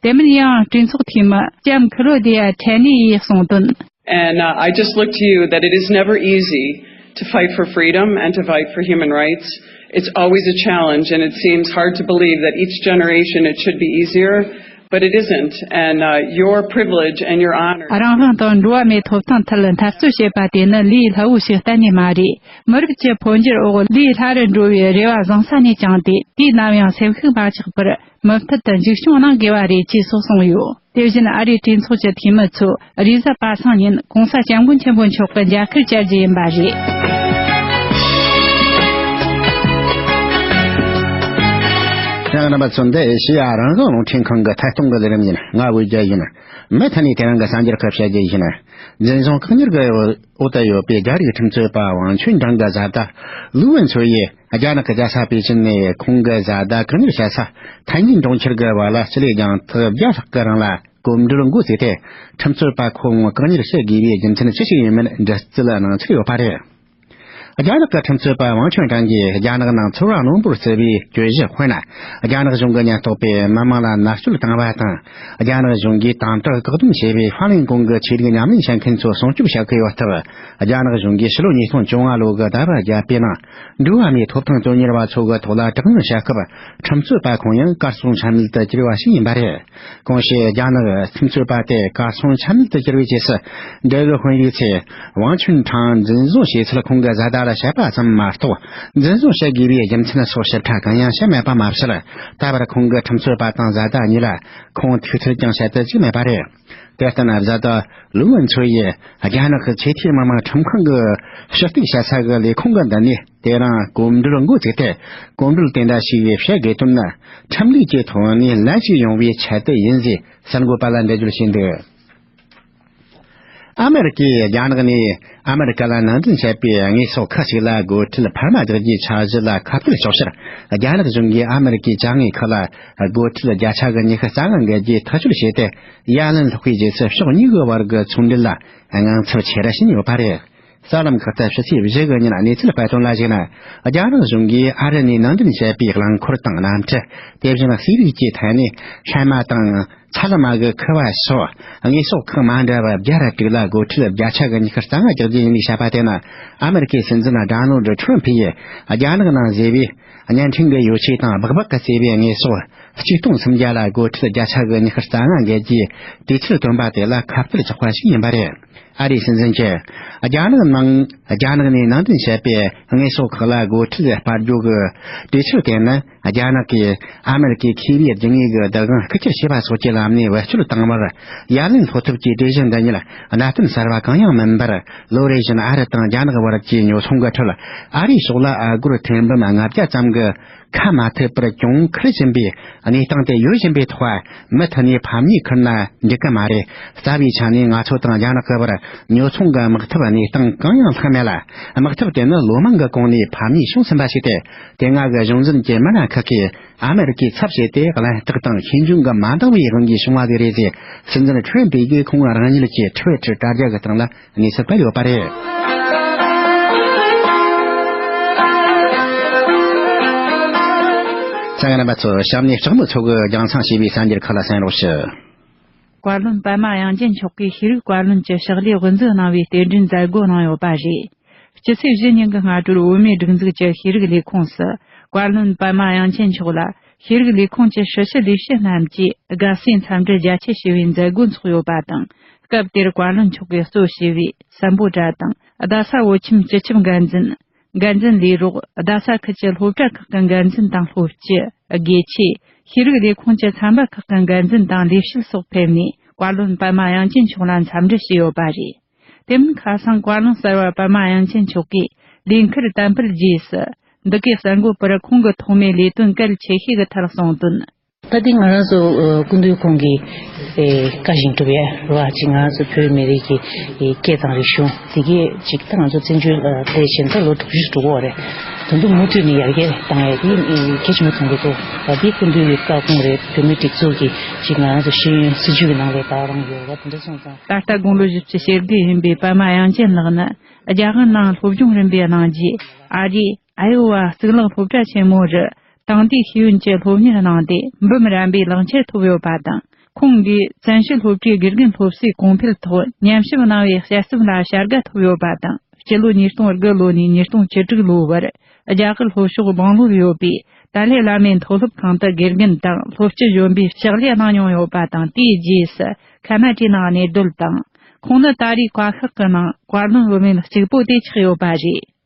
དེ་མིན་ཡང་གྲོས་ཚོགས་འཐུས་མི་ལྕམ་ཁི་ལོ་དི་ཡ་ཁྲེ་ནེ་ཡིས་གསུངས་དོན། And uh, I just look to you that it is never easy to fight for freedom and to fight for human rights. It's always a challenge, and it seems hard to believe that each generation it should be easier, but it isn't. And uh, your privilege and your honor. རང་དབང་དང་འགྲོ་བ་མིའི་ཐོབ་ཐང་ཐད་འཐབ་རྩོད་བྱེད་པ་དེ་ནི་ལས་སླ་བོ་ཞིག་གཏན་ནས་མ་རེད། མི་རིགས་ཀྱི་འཕོ་འགྱུར་འོག་ལས་སླ་རུ་འགྲོ་བའི་རེ་བ་བཟང་ས་ནས་བཅངས་ཏེ། དུས་ནམ་ཡང་སེམས་ཤུགས་མ་ཆག་པར། མུ་མཐུད་དུ་མཇུག་སྐྱོང་གནང་དགོས་པ་རེད་ཅེས་སོགས་གསུངས་ཡོད། དེ་བཞིན་ཨ་རིའི་གྲོས་ཚོགས་ཀྱི་འཐུས་མི་ཚོས་རེས་གཟའ་པ་སངས་ཉིན་༸གོང་ས་༸སྐྱབས་མགོན་ཆེན་པོ་མཆོག་གི་མཇལ་ཁར་བཅར་རྒྱུ་ཡིན་པ་རེད། རང་རྣམ་པ་ཚོ། འདི་ཨེ་ཤེ་ཡ་རང་དབང་རླུང་འཕྲིན་ཁང་གི་ཐད་གཏོང་གི་ལས་རིམ་ཡིན། ང་བོད་རྒྱལ་ཡིན། མུ་མཐུད་ནས་དེ་རིང་གི་གསར་འགྱུར་ཁག་བཤད་རྒྱུ་ཡིན། འཛིན་བཟུང་བཀག་ཉར་གྱི་འོག་ཏུ་ཡོད་པའི་རྒྱ་རིགས་ཁྲིམས་རྩོད་པ་ཝང་ཆོན་ཀྲང་གི་བཟའ་ཟླ་ལུའུ་ཝུན་ཚོ་ཡིས། རྒྱ་ནག་གི་རྒྱལ་ས་པེ་ཅིན་ནས་ཁོང་གི་བཟའ་ཟླ་བཀག་ཉར་བྱེད་ས་ཐན་ཇིན་གྲོང་ཁྱེར་གྱི་བར་ལ་སྤྱི་ལེ་རྒྱང་ཐག་བརྒྱ་ལྷག་གི་རིང་ལ་གོམ་བགྲོད་འགོ་བཙུགས་ཏེ། ཁྲིམས་རྩོད་པ་ཁོ་བོ་བཀག་ཉར་བྱེད་དགོས་པའི་རྒྱུ་མཚན་ཅི་ཞིག་ཡིན་མིན་འདྲི་རྩད་གནང་ཚུལ་ཡོད་པ་རེད། རྒྱ་ནག་གི་ཁྲིམས་རྩོད་པ་ཝང་ཆོན་ཀྲང་གིས་རྒྱ་ནག་ནང་ཚོར་བ་རྣོན་པོར་བརྩི་བའི་གྱོད་གཞི་དཔེར་ན། རྒྱ་ནག་གཞུང་གི་ཉེན་རྟོག་པས་མི་མང་ལ་མནར་གཅོད་བཏང་བ་དང་། རྒྱ་ནག་གཞུང་གིས་དམ་དྲག་བཀག་སྡོམ་བྱས་པའི་ཧྥ་ལན་གོང་གི་ཆོས་རིག་ཉམས་ལེན་བྱེད་མཁན་ཚོ་སྲུང་སྐྱོབ་བྱ་གི་ཡོད་སྟབས། རྒྱ་ནག་གཞུང་གིས་ཕྱི་ལོ་ཉིས་སྟོང་བཅོ་ལྔ་ལོ་གི་ཟླ་བ་བརྒྱད་པའི་ནང་། འགྲོ་བ་མིའི་ཐོབ་ཐང་དོན་གཉེར་བ་ཚོ་གི་ཐོག་ལ་དྲག་གནོན་བྱ་སྐབས། ཁྲིམས་རྩོད་པ་ཁོང་ཡང་གར་སོང་ཆ་མེད་དུ་གྱུར་བ་ཞིག་ཡིན་པ་རེད། གོང་ཞུས་རྒྱ་ནག་ཁྲིམས་རྩོད་པ་དེ་གར་སོང་ཆ་མེད་དུ་གྱུར་བའི་རྗེས་སུ། འབྲེལ་ཡོད་དཔོན་རིགས་ཚོས་ཝང་ཆོན་ཀྲང་འཛིན་བཟུང་བྱས་ཚུལ་ཁོང་གི་བཟའ་ཟླ་ལ་བཤད་པ་ཙམ་མ་གཏོགས། འཛིན་བཟུང་བྱེད་དགོས་པའི་རྒྱུ་མཚན་སོགས་ཞིབ་ཕྲ་གང་ཡང་བཤད་མེད་པ་མ་ཟད། ད་བར་ཁོང་གི་ཁྲིམས་རྩོད་པ་དང་བཟའ་ཟླ་གཉིས་ལ་ཁུངས་ཐུག་ཚུལ་ཀྱང་བཤད་དུ་བཅུག་མེད་པ་རེད། དེ་ལྟར་ན། བཟའ་ཟླ་ལུའུ་ཝུན་ཚོ་ཡིས་རྒྱ་ནག་གི་ཆེས་མཐོའི་མི་དམངས་ཁྲིམས་ཁང་གི་ཞུ་གཏུག་བྱེད་ས་གི་ལས་ཁུངས་ཀྱི་མདུན་ནས་དེ་རིང་གོམ་བགྲོད་འགོ་བཙུགས་ཏེ། གོམ་བགྲོད་དེ་འདྲ་ཞིག་བྱེད་དགོས་དོན་ནི། ཁྲིམས་ལུགས་ཀྱི་ཐོག་ནས་ལན་ཞིག་ཡོང་བའི་ཆེད་དུ་ཡིན་ཞེས་གསར་འགོད་པ་ལ་འགྲེལ་བརྗོད་བྱས་འདུག་ཨ་མེ་རི་ཀས་རྒྱ་ནག་ནས་ཨ་མེ་རི་ཀ་ལ་ནང་འདྲེན་བྱས་པའི་དངོས་ཟོག་ཁག་ཅིག་ལ་སྒོ་ཁྲལ་འཕར་མ་རྒྱག་རྒྱུའི་འཆར་གཞི་ལ་ཁ་གཏད་གཅོག་ཕྱིར། རྒྱ་ནག་གཞུང་གིས་ཨ་མེ་རི་ཀའི་ཅ་དངོས་ཁག་ལ་སྒོ་ཁྲལ་བརྒྱ་ཆ་གི་ཉི་ཤུ་རྩ་ལྔ་འགེལ་རྒྱུའི་ཐག་གཅོད་བྱས་ཏེ། ཡ་ལན་སློག་པའི་རྗེས་སུ་ཕྱོགས་གཉིས་ཀྱི་བར་གྱི་ཚོང་འབྲེལ་ལ་དངངས་འཚབ་ཆེ་རུ་ཕྱིན་ཡོད་པ་རེད། གསར་ལམ་ཁག་ཏུ་ཕྱི་ཚེས་བཞི་གི་ཉིན་གནས་ཚུལ་སྤེལ་དོན་ལ་གཞིགས་ན། རྒྱ་ནག་གཞུང་གིས་ཨ་རི་ནས་ནང་འདྲེན་བྱས་པའི་རླངས་འཁོར་དང་གནམ་གྲུ། དེ་བཞིན་ཟས་རིགས་ཀྱི་ཐད་ནས་ཧྲན་མ་དང་ཚལ་མ་གི་ཁུ་བ་སོགས་དངོས་ཟོག་ཁག་མ་འདྲ་བ་བརྒྱ་ར་དྲུག་ལ་སྒོ་ཁྲལ་བརྒྱ་ཆ་གི་ཉི་ཤུ་རྩ་ལྔ་རྒྱག་རྒྱུ་ཡིན་ལུགས་བཤད་པ་དེ་ནི། ཨ་མེ་རི་ཀའི་སྲིད་འཛིན་ཌོ་ནལ་ཌི་ཁྲམ་ཕི་ཡིས་རྒྱ་ནག་ནང་བཟོས་པའི་བརྙན་འཕྲིན་གྱི་ཡོ་བྱད་དང་སྦག་སྦག་གིས་བརྩིས་པའི་དངོས་ཟོག་ཆིག་སྟོང་སུམ་བརྒྱ་ལ་སྒོ་ཁྲལ་བརྒྱ་ཆ་གི་ཉི་ཤུ་རྩ་ལྔ་འགེལ་རྒྱུའི་དུས་ཚོད་བཏོན་པ་དེ་ལ་ཁ་གཏད་གཅོག་པ་ཞིག་ཡིན་པ་རེད། ཨ་རིའི་སྲིད་འཛིན་གྱིས། རྒྱ་ནག་ནང་། རྒྱ་ནག་ནས་ནང་འདྲེན་བྱས་པའི་དངོས་ཟོག་ཁག་ལ་སྒོ་ཁྲལ་སྤར་རྒྱུ་གི་གྲོས་ཆོད་དེ་ནི། རྒྱ་ནག་གིས་ཨ་མེ་རི་ཀའི་མཁས་པའི་རྒྱུ་དངོས་ཀྱི་བདག་དབང་རྐུ་འཁྱེར་བྱས་པ་སོགས་ཀྱི་ལམ་ནས་བེད་སྤྱོད་བཏང་བར་ཡ་ལན་སློག་ཐབས་ཀྱི་གྲོས་གཞི་འདི་ཉིད་གནད་དོན་གསར་བ་གང་ཡང་མིན་པར། ལོ་རེ་བཞིན་ཨ་རི་དང་རྒྱ་ནག་བར་གྱི་ཉོ་ཚོང་གི་ཁྲོད། ཨ་རིའི་ཕྱོགས་ལ་ཨ་སྒོར་ཐེར་འབུམ་ལྔ་བརྒྱ་ཙམ་གྱི་ཁ་མ་ཐུབ་པར་གྱོང་ཁུར་བཞིན་པའི་གནས་སྟངས་དེ་ཡོད་བཞིན་པའི་ཐོག། མུ་མཐུད་ནས་ཕམ་ཉེས་ཁུར་ན་འགྲིག་གི་མ་རེད། རྩ་བའི་ཆ་ནས་ང་ཚོ་དང་རྒྱ་ནག་གི་བར་ཉོ་ཚོང་གི་དམག་འཐབ་གནས་སྟངས་གང་ཡང་ལྷག་མེད་ལ། དམག་འཐབ་དེ་ནི་ལོ་མང་གི་གོང་ནས་ཕམ་ཉེས་བྱུང་ཟིན་པ་ཞིག་སྟེ། དེ་སྔ་གི་གཞུང་འཛིན་གྱི་མི་སྣ་ཁག་གིས་ཨ་མེ་རི་ཀའི་ཚབ་བྱས་ཏེ་གླེན་ལྟག་དང་ཤེས་འཇོན་གྱི་མ་འདང་བའི་དབང་གིས་བྱུང་བ་དེ་རེད་ཅེས། སྲིད་འཛིན་ཁྲིན་པེ་གིས་ཁོང་རང་ཉིད་ཀྱི་ཁྲི་ཝེ་ཊར་དྲ་རྒྱ་གི་སྟེང་ལ་གནས་ཚུལ་སྤེལ་ཡོད་པ་རེད། གསན་མཁན་རྣམ་པ་ཚོ། གཤམ་ནས་ལྕགས་མོ་མཚོ་གིས་རྒྱང་སྲིང་བྱས་པའི་གསར་འགྱུར་ཁག་ལ་གསན་རོགས་ཞུ། བཀའ་བློན་པདྨ་དབྱངས་ཅན་མཆོག་གིས་ཤེས་རིག་བཀའ་བློན་གྱི་ཕྱག་ལས་དབུ་འཛུགས་གནང་བའི་རྟེན་འབྲེལ་མཛད་སྒོ་གནང་ཡོད་པ་རེད། སྤྱི་ཚེས་བཞི་ཉིན་གྱི་སྔ་དྲོར་བོད་མིའི་སྒྲིག་འཛུགས་ཀྱི་ཤེས་རིག་ལས་ཁུངས་སུ། བཀའ་བློན་པདྨ་དབྱངས་ཅན་མཆོག་ལ་ཤེས་རིག་ལས་ཁུངས་ཀྱི་ཧྲི་ཞི་ལས་བྱེད་རྣམས་ཀྱིས་དགའ་བསུའི་འཚམས་འདྲི་རྒྱ་ཆེ་ཞུ་བའི་མཛད་སྒོ་འཚོགས་ཡོད་པ་དང་། སྐབས་དེར་བཀའ་བློན་མཆོག་གིས་གཙོ་བྱས་པའི་སམ་བྷོ་ཊ་དང་རྡ་ས་བོད་ཁྱིམ་སྤྱི་ཁྱབ་འགན་འཛིན། འགན་འཛིན་ལས་རོགས། རྡ་ས་ཁུལ་གྱི་སློབ་གྲྭ་ཁག་གི་འགན་འཛིན་དང་སློབ་སྤྱི། དགེ་ཆེ། ཤེས་རིག་ལས་ཁུངས་ཀྱི་ཚན་པ་ཁག་གི་འགན་འཛིན་དང་ལས་བྱེད་སོགས་ཕེབས་ནས། བཀའ་བློན་པདྨ་དབྱངས་ཅན་མཆོག་ལ་འཚམས་འདྲི་ཞུས་ཡོད་པ་རེད། དེ་མིན་ཁ་སང་བཀའ་བློན་གསར་བ་པདྨ་དབྱངས་ཅན་མཆོག་གིས་ལས་འཁུར་དམ་འབུལ་རྗེས་སུ། འདི་གའི་གསར་འགོད་པར་ཁོང་གི་ཐོག་མའི་ལས་དོན་གལ་ཆེ་ཤོས་ཀྱི་ཐད་གསུངས་དོན། ད་ལྟའི་ང་རང་ཚོ་ཨ་སྐུ་མདུན་ཁོང་གིས་ཨེ་བཀའ་བཞིན་སྒྲུབ་ཡ་རེད་བ། ཅིག་ང་རང་ཚོ་བོད་མི་རིགས་ཀྱི་ཨེ་སྐད་དང་རིག་གཞུང་དེ་གའི་ཅིག་ད་ང་ཚོ་བཙན་བྱོལ་ཨ་ཕེབས་བྱས་ད་ལོ་དྲུག་ཅུ་དྲུག་པ་རེད། དོན་དུ་མུ་མཐུད་ནས་ཡར་རྒྱས་བཏང་ཡ་དེ་ཨེ་གལ་ཆེན་པོ་མཐོང་གི་འདུག་ད་ལྟའི་སྐུ་མདུན་གྱི་བཀའ་དགོངས་རེད། བོད་མིའི་སྒྲིག་འཛུགས་ཀྱི་ཅིག་ང་རང་ཚོ་ཤེས་ཡོན་སྲིད་བྱུས་ཀྱི་ནང་ལ་ད་རང་ཡོད་རེད་བ། དེ་འདྲ་སོང་ཙང་། ད་ལྟ་དགུང་ལོ་བཞི་བཅུ་ཞེ་དགུ་ཡིན་པའི་པདྨ་དབྱངས་ཅན་ལགས་ནི་རྒྱ་གར་ནང་སློབ་སྦྱོང་རིམ་པའི་གནང་རྗེས་ཨ་རིའི་ཨའི་ཨོ་ཝ་གཙུག་ལག་སློབ་གྲྭ་ཆེན་མོ་རུ། དེང་དུས་ཤེས་ཡོན་གྱི་སློབ་གཉེར་གནང་སྟེ་འབུམ་རམས་པའི་ལག་ཁྱེར་ཐོབ་ཡོད་པ་དང་། ཁོང་གིས་བཙན་བྱོལ་སློབ་གྲྭའི་དགེ་རྒན་སློབ་གསོའི་གོང་འཕེལ་ཐོག་ཉམས་ཞིབ་གནང་བའི་དཔྱད་རྩོམ་ལ་བྱ་དགའ་ཐོབ་ཡོད་པ་དང་། སྤྱི་ལོ་ཉིས་སྟོང་དགུ་ལོ་ནས་ཉིས་སྟོང་བཅུ་དྲུག་ལོའི་བར་རྒྱ་གར་ལྷོ་ཕྱོགས་སྦང་ལུར་ཡོད་པའི་ཏཱ་ལའི་བླ་མའི་མཐོ་སློབ་ཁང་དུ་དགེ་རྒན་དང་སློབ་སྤྱི་གཞོན་པའི་ཕྱག་ལས་གནང་མྱོང་ཡོད་པ་དང་། དེའི་རྗེས་སུ་ཁ་ན་ཌའི་ནང་གནས་སྡོད་དང་། ཁོང་ནི་ད་རེས་བཀའ་ཤག་གི་ནང་བཀའ་བློན་བུད་མེད་གཅིག་པོ་དེ་ཆགས་ཡོད་པ་རེད།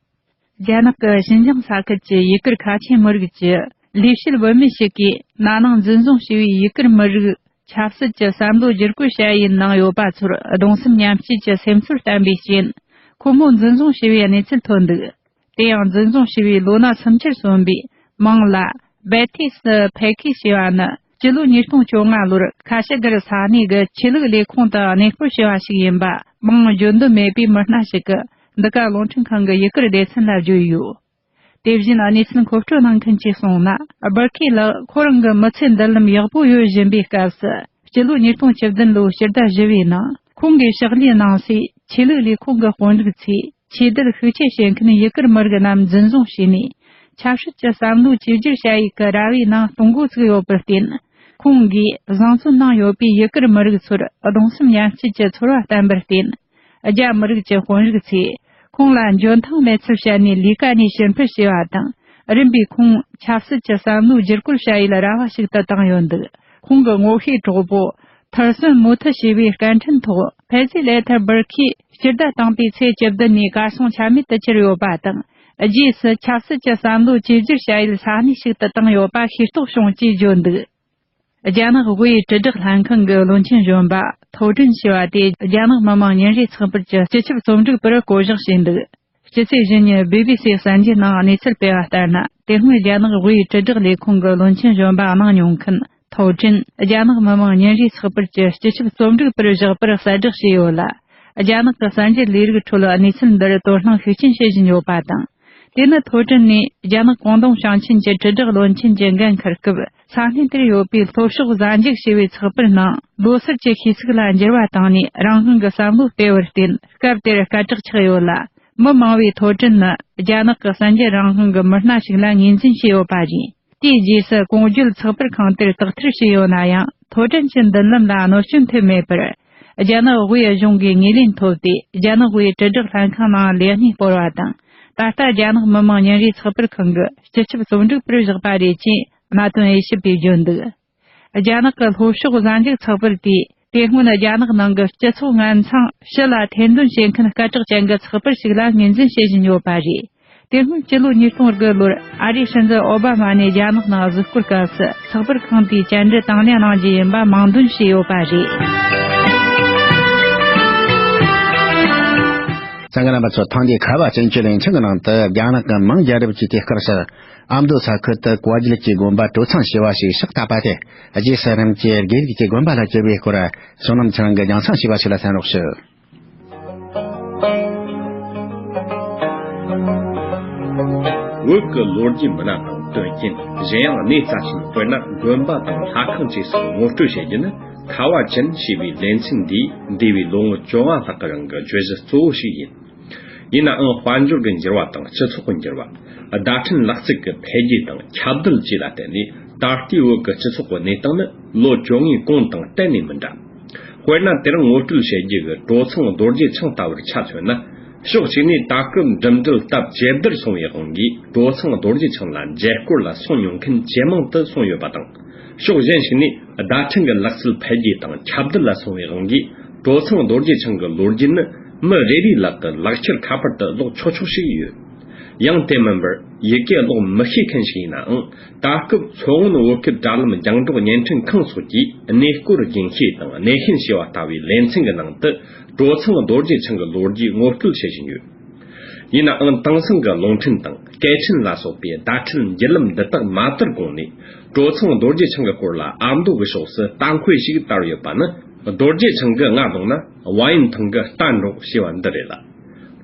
རྒྱ་ནག་གི་ཞིན་ཅང་ས་ཁུལ་གྱི་ཡུ་གུར་ཁ་ཆེ་མི་རིགས་ཀྱི་ལས་བྱེད་བུད་མེད་ཞིག་གིས་ན་ནིང་འཛིན་བཟུང་བྱས་པའི་ཡུ་གུར་མི་རིགས་ཆབ་སྲིད་ཀྱི་བསམ་བློ་བསྒྱུར་བཀོད་བྱ་ཡུལ་ནང་ཡོད་པ་ཚོར་གདུང་སེམས་མཉམ་སྐྱེད་ཀྱི་སེམས་ཚོར་བསྟན་པའི་རྐྱེན། ཁོ་མོ་འཛིན་བཟུང་བྱས་པའི་གནས་ཚུལ་ཐོན་འདུག་དེ་ཡང་འཛིན་བཟུང་བྱས་པའི་ལོ་ན་སུམ་ཅུར་སོན་པའི་མིང་ལ་བེ་ཐི་སི་ཕེ་ཁི་ཞེས་པ་ནི་སྤྱི་ལོ་ཉིས་སྟོང་བཅོ་ལྔ་ལོར་ཁ་ཤི་གར་ས་གནས་ཀྱི་ཆོས་ལུགས་ལས་ཁུངས་དུ་གནས་སྤོར་བྱས་པ་ཞིག་ཡིན་པ་མིང་བརྗོད་འདོད་མེད་པའི་མི་སྣ་ཞིག་གིས་འདི་ག་རླུང་འཕྲིན་ཁང་གི་ཡུ་གུར་སྡེ་ཚན་ལ་བརྗོད་ཡོད། དེ་བཞིན་གནས་ཚུལ་མཁོ་སྤྲོད་གནང་མཁན་གྱིས་གསུངས་ན། སྦུར་ཁི་ལགས་ཁོ་རང་གི་མི་ཚེ་མདུན་ལམ་ཡག་པོ་ཡོད་བཞིན་པའི་སྐབས་སུ། སྤྱི་ལོ་ཉིས་སྟོང་བཅུ་བདུན་ལོའི་སྤྱི་ཟླ་བཞི་པའི་ནང་ཁོང་གིས་ཕྱག་ལས་གནང་སའི་ཆོས་ལུགས་ལས་ཁུངས་ཀྱི་དཔོན་རིགས་ཚོས་ཆོས་དད་ཤུགས་ཆེ་བྱེད་མཁན་ཡུ་གུར་མི་རིགས་རྣམས་འཛིན་བཟུང་བྱས་ནས། ཆབ་སྲིད་ཀྱི་བསམ་བློ་བཅོས་བསྒྱུར་བྱ་ཡུལ་གྱི་ར་བའི་ནང་གཏོང་འགོ་བཙུགས་ཡོད་པར་བརྟེན། ཁོང་གིས་བཟང་བཙོན་ནང་ཡོད་པའི་ཡུ་གུར་མི་རིགས་ཚོར་གདུང་སེམས་མཉམ་སྐྱེད་ཀྱི་ཚོར་བ་བསྟན་པར་བརྟེན། རྒྱ་མི་རིགས་ཀྱི་དཔོན་རིགས་ཚོས་ཁོང་ལ་འཇོན་ཐང་མེད་ཚུལ་བཤད་ནས་ལས་ཀ་ནས་ཕྱིར་འཕུད་བྱས་པ་དང་། རིམ་པས་ཁོང་ཆབ་སྲིད་ཀྱི་བསམ་བློ་བསྒྱུར་བཀོད་བྱ་ཡུལ་ར་བ་ཞིག་ཏུ་བཏང་ཡོད་འདུག་ཁོང་གི་ངོ་ཤེས་གྲོགས་པོ་ཐར་སོན་མུ་ཐི་ཞེས་པའི་སྐད་འཕྲིན་ཐོག་ཕེ་ཟི་ལེ་ཐར་སྦུར་ཁིས་སྤྱི་ཟླ་དང་པོའི་ཚེས་བཅུ་བདུན་ནས་གར་སོང་ཆ་མེད་དུ་གྱུར་ཡོད་པ་དང་། རྗེས་སུ་ཆབ་སྲིད་ཀྱི་བསམ་བློ་བཅོས་བསྒྱུར་བྱ་ཡུལ་ས་གནས་ཤིག་ཏུ་བཏང་ཡོད་པ་ཤེས་རྟོགས་བྱུང་ཅེས་བརྗོད་འདུག་རྒྱ་ནག་དབུས་དྲིལ་བསྒྲགས་ལྷན་ཁང་གི་བློན་ཆེན་གཞོན་པ་ཐའོ་ཀྲིན་ཞུ་བ་དེ་རྒྱ་ནག་མི་དམངས་ཉིན་རེའི་ཚགས་པར་གྱི་སྤྱི་ཁྱབ་རྩོམ་སྒྲིག་པར་བསྐོ་གཞག་བྱས་འདུག་སྤྱི་ཚེས་བཞི་ཉིན་བི་བི་སི་གསར་འགྱུར་ནང་གནས་ཚུལ་སྤེལ་བ་ལྟར་ན། དེ་སྔོན་རྒྱ་ནག་དབུས་དྲིལ་བསྒྲགས་ལས་ཁུངས་ཀྱི་བློན་ཆེན་གཞོན་པ་གནང་མྱོང་མཁན་ཐའོ་ཀྲིན་རྒྱ་ནག་མི་དམངས་ཉིན་རེའི་ཚགས་པར་གྱི་སྤྱི་ཁྱབ་རྩོམ་སྒྲིག་པར་བཞག་པར་གསལ་བསྒྲགས་བྱས་ཡོད་ལ། རྒྱ་ནག་གི་གསར་འགྱུར་ལས་རིགས་ཁྲོད་གནས་ཚུལ་འདིར་དོ་སྣང་ཤུགས་ཆེན་བྱེད་བཞིན་ཡོད་པ་དང་། དེ་ནི་ཐའོ་ཀྲིན་ནས་རྒྱ་ནག་ཀོང་ཏུང་ཞིང་ཆེན་གྱི་དྲིལ་བསྒྲགས་བློན་ཆེན་གྱི་འགན་འཁུར་སྐབས། ས་གནས་དེར་ཡོད་པའི་ལྷོ་ཕྱོགས་གཟའ་མཇུག་ཞེས་པའི་ཚགས་པར་ནང་ལོ་སར་གྱི་ཤིས་ཚིག་ལ་འགྱུར་བ་བཏང་ནས། རང་དབང་གི་བསམ་བློ་སྤེལ་བར་བརྟེན། སྐབས་དེར་སྐད་གྲགས་ཆགས་ཡོད་ལ། མི་མང་བས་ཐའོ་ཀྲིན་ནི་རྒྱ་ནག་གི་གསར་འགྱུར་རང་དབང་གི་མི་སྣ་ཞིག་ལ་ངོས་འཛིན་བྱས་ཡོད་པ་རེད། དེའི་རྗེས་སུ་གོང་བརྗོད་ཚགས་པར་ཁང་དེར་དག་ཐེར་བྱས་ཡོད་ན་ཡང་། ཐའོ་ཀྲིན་གྱི་མདུན་ལམ་ལ་གནོད་སྐྱོན་ཐེབས་མེད་པར། རྒྱ་ནག་དབུས་གཞུང་གིས་ངོས་ལེན་ཐོབ་སྟེ། རྒྱ་ནག་དབུས་དྲིལ་བསྒྲགས་ལྷན་ཁང་ནང་ལས་གནས་སྤོར་བ་དང་། ད་ལྟ་རྒྱ་ནག་མི་དམངས་ཉིན་རེའི་ཚགས་པར་ཁང་གི་སྤྱི་ཁྱབ་རྩོམ་སྒྲིག་པར་བཞག་པ་རེད་ཅེས་གནད་དོན་དབྱེ་ཞིབ་པས་བརྗོད་འདུག་རྒྱ་ནག་གི་ལྷོ་ཕྱོགས་གཟའ་མཇུག་ཚགས་པར་དེས། དེ་སྔོན་རྒྱ་ནག་ནང་གི་སྤྱི་ཚོགས་ངན་མཚང་ཕྱི་ལ་ཐེར་འདོན་བྱེད་མཁན་སྐད་གྲགས་ཅན་གྱི་ཚགས་པར་ཞིག་ལ་ངོས་འཛིན་བྱེད་བཞིན་ཡོད་པ་རེད། དེ་སྔོན་སྤྱི་ལོ་ཉིས་སྟོང་དགུ་ལོར་ཨ་རིའི་སྲིད་འཛིན་ཨོ་བྷ་མ་ནས་རྒྱ་ནག་ནང་གཟིགས་སྐོར་སྐབས་སུ་ཚགས་པར་ཁང་དེས་བཅར་འདྲི་དང་ལེན་གནང་རྒྱུ་ཡིན་པ་མིང་འདོན་བྱས་ཡོད་པ་རེད། གསན་མཁན་རྣམ་པ་ཚོ། ཐེངས་འདིའི་ཁ་བ་ཅན་གྱི་ལེ་ཚན་གྱི་ནང་དུ། རྒྱ་ནག་གི་མིང་རྒྱལ་རབས་ཀྱི་དུས་སྐབས་སུ་ཨ་མདོ་ས་ཁུལ་དུ་བཀའ་བརྒྱུད་ཀྱི་དགོན་པ་གྲོ་ཚང་ཞེས་པ་ཞིག་ཕྱག་བཏབ་པ་དེ། རྗེ་ས་རམ་གྱི་དགེ་ལུགས་ཀྱི་དགོན་པ་ལ་གྱུར་པའི་སྐོར། བསོད་ནམས་ཚེ་རིང་གིས་རྒྱང་སྲིང་ཞུས་པ་ཞིག་ལ་གསན་རོགས་ཞུ། བོད་ཀྱི་ལོ་རྒྱུས་མི་སྣ་དང་དོན་རྐྱེན། གཞན་ཡང་གནས་རྩ་ཆེན། དཔེར་ན་དགོན་པ་དང་ལྷ་ཁང་བཅས་སུ་ངོ་སྤྲོད་བྱེད་རྒྱུ་ནི། ཁ་བ་ཅན་ཞེས་པའི་ལེ་ཚན་འདིའི་འདས་པའི་ལོ་ངོ་བཅོ་ལྔ་ལྷག་གི་རིང་གི་བརྗོད་གཞི་གཙོ་བོ་ཞིག་ཡིན། ཡིན་ནའང་། དཔལ་འབྱོར་གྱི་འགྱུར་བ་དང་སྤྱི་ཚོགས་ཀྱི་འགྱུར་བ། བརྡ་འཕྲིན་ལག་རྩལ་གྱི་འཕེལ་རྒྱས་དང་ཁྱབ་གདལ་བཅས་ལ་བརྟེན་ནས། ད་ལྟའི་བོད་ཀྱི་སྤྱི་ཚོགས་ཀྱི་གནས་སྟངས་ནི་ལོ་བཅོ་ལྔའི་གོང་དང་གཏན་ནས་མི་འདྲ། དཔེར་ན། དེ་རིང་ངོ་སྤྲོད་བྱེད་རྒྱུ་གི་གྲོ་ཚང་རྡོ་རྗེ་འཆང་ལྟ་བུར་ཆ་མཚོན་ན། ཕྱོགས་གཅིག་ནས་ད་སྐབས་འགྲིམ་འགྲུལ་སྟབས་ཇེ་བདེར་སོང་བའི་དབང་གིས། གྲོ་ཚང་རྡོ་རྗེ་འཆང་ལ་མཇལ་སྐོར་ལ་སོང་མྱོང་མཁན་ཇེ་མང་དུ་སོང་ཡོད་པ་དང་། ཕྱོགས་གཞན་ཞིག་ནས་བརྡ་འཕྲིན་གྱི་ལག་རྩལ་འཕེལ་རྒྱས་དང་ཁྱབ་གདལ་ལ་སོང་བའི་དབང་གིས། གྲོ་ཚང་རྡོ་རྗེ་འཆང་གི་ལོ་རྒྱུས་ནི་མི་རེ་རེའི་ལག་གི་ལག་ཁྱེར་ཁ་པར་དུ་ཀློག་ཆོག་ཆོག་ཞིག་ཡོད། ཡང་དེ་མིན་པར་ཡི་གེ་ཀློག་མི་ཤེས་མཁན་ཞིག་ཡིན་ནའང་། ད་སྐབས་མཚོ་སྔོན་བོད་ཁུལ་དྲ་ལམ་རྒྱང་སྒྲོག་བརྙན་འཕྲིན་ཁང་སོགས་ཀྱིས་གནས་སྐོར་རྒྱུན་ཤེས་དང་གནས་ཤན་ཞེས་པ་ལྟ་བུའི་ལེ་ཚན་གྱི་ནང་དུ་གྲོ་ཚང་རྡོ་རྗེ་འཆང་གི་ལོ་རྒྱུས་ངོ་སྤྲོད་བྱེད་བཞིན་ཡོད། ཡིན་ནའང་དེང་སང་གི་རླུང་འཕྲིན་དང་སྐད་འཕྲིན་ལ་སོགས་པའི་བརྡ་འཕྲིན་བརྒྱུད་ལམ་འདི་དག་མ་དར་གོང་ནས། གྲོ་ཚང་རྡོ་རྗེ་འཆང་གི་སྐོར་ལ་ཨ་མདོ་གི་ཕྱོགས་སུ་གཏམ་དཔེ་ཞིག་དར་ཡོད་པ་ནི། རྡོ་རྗེ་འཆང་གི་རྔ་བརྡུངས་ན་བ་ཡན་ཐང་གི་རྟ་འདྲོགས་ཞེས་པ་འདི་རེད་ལ།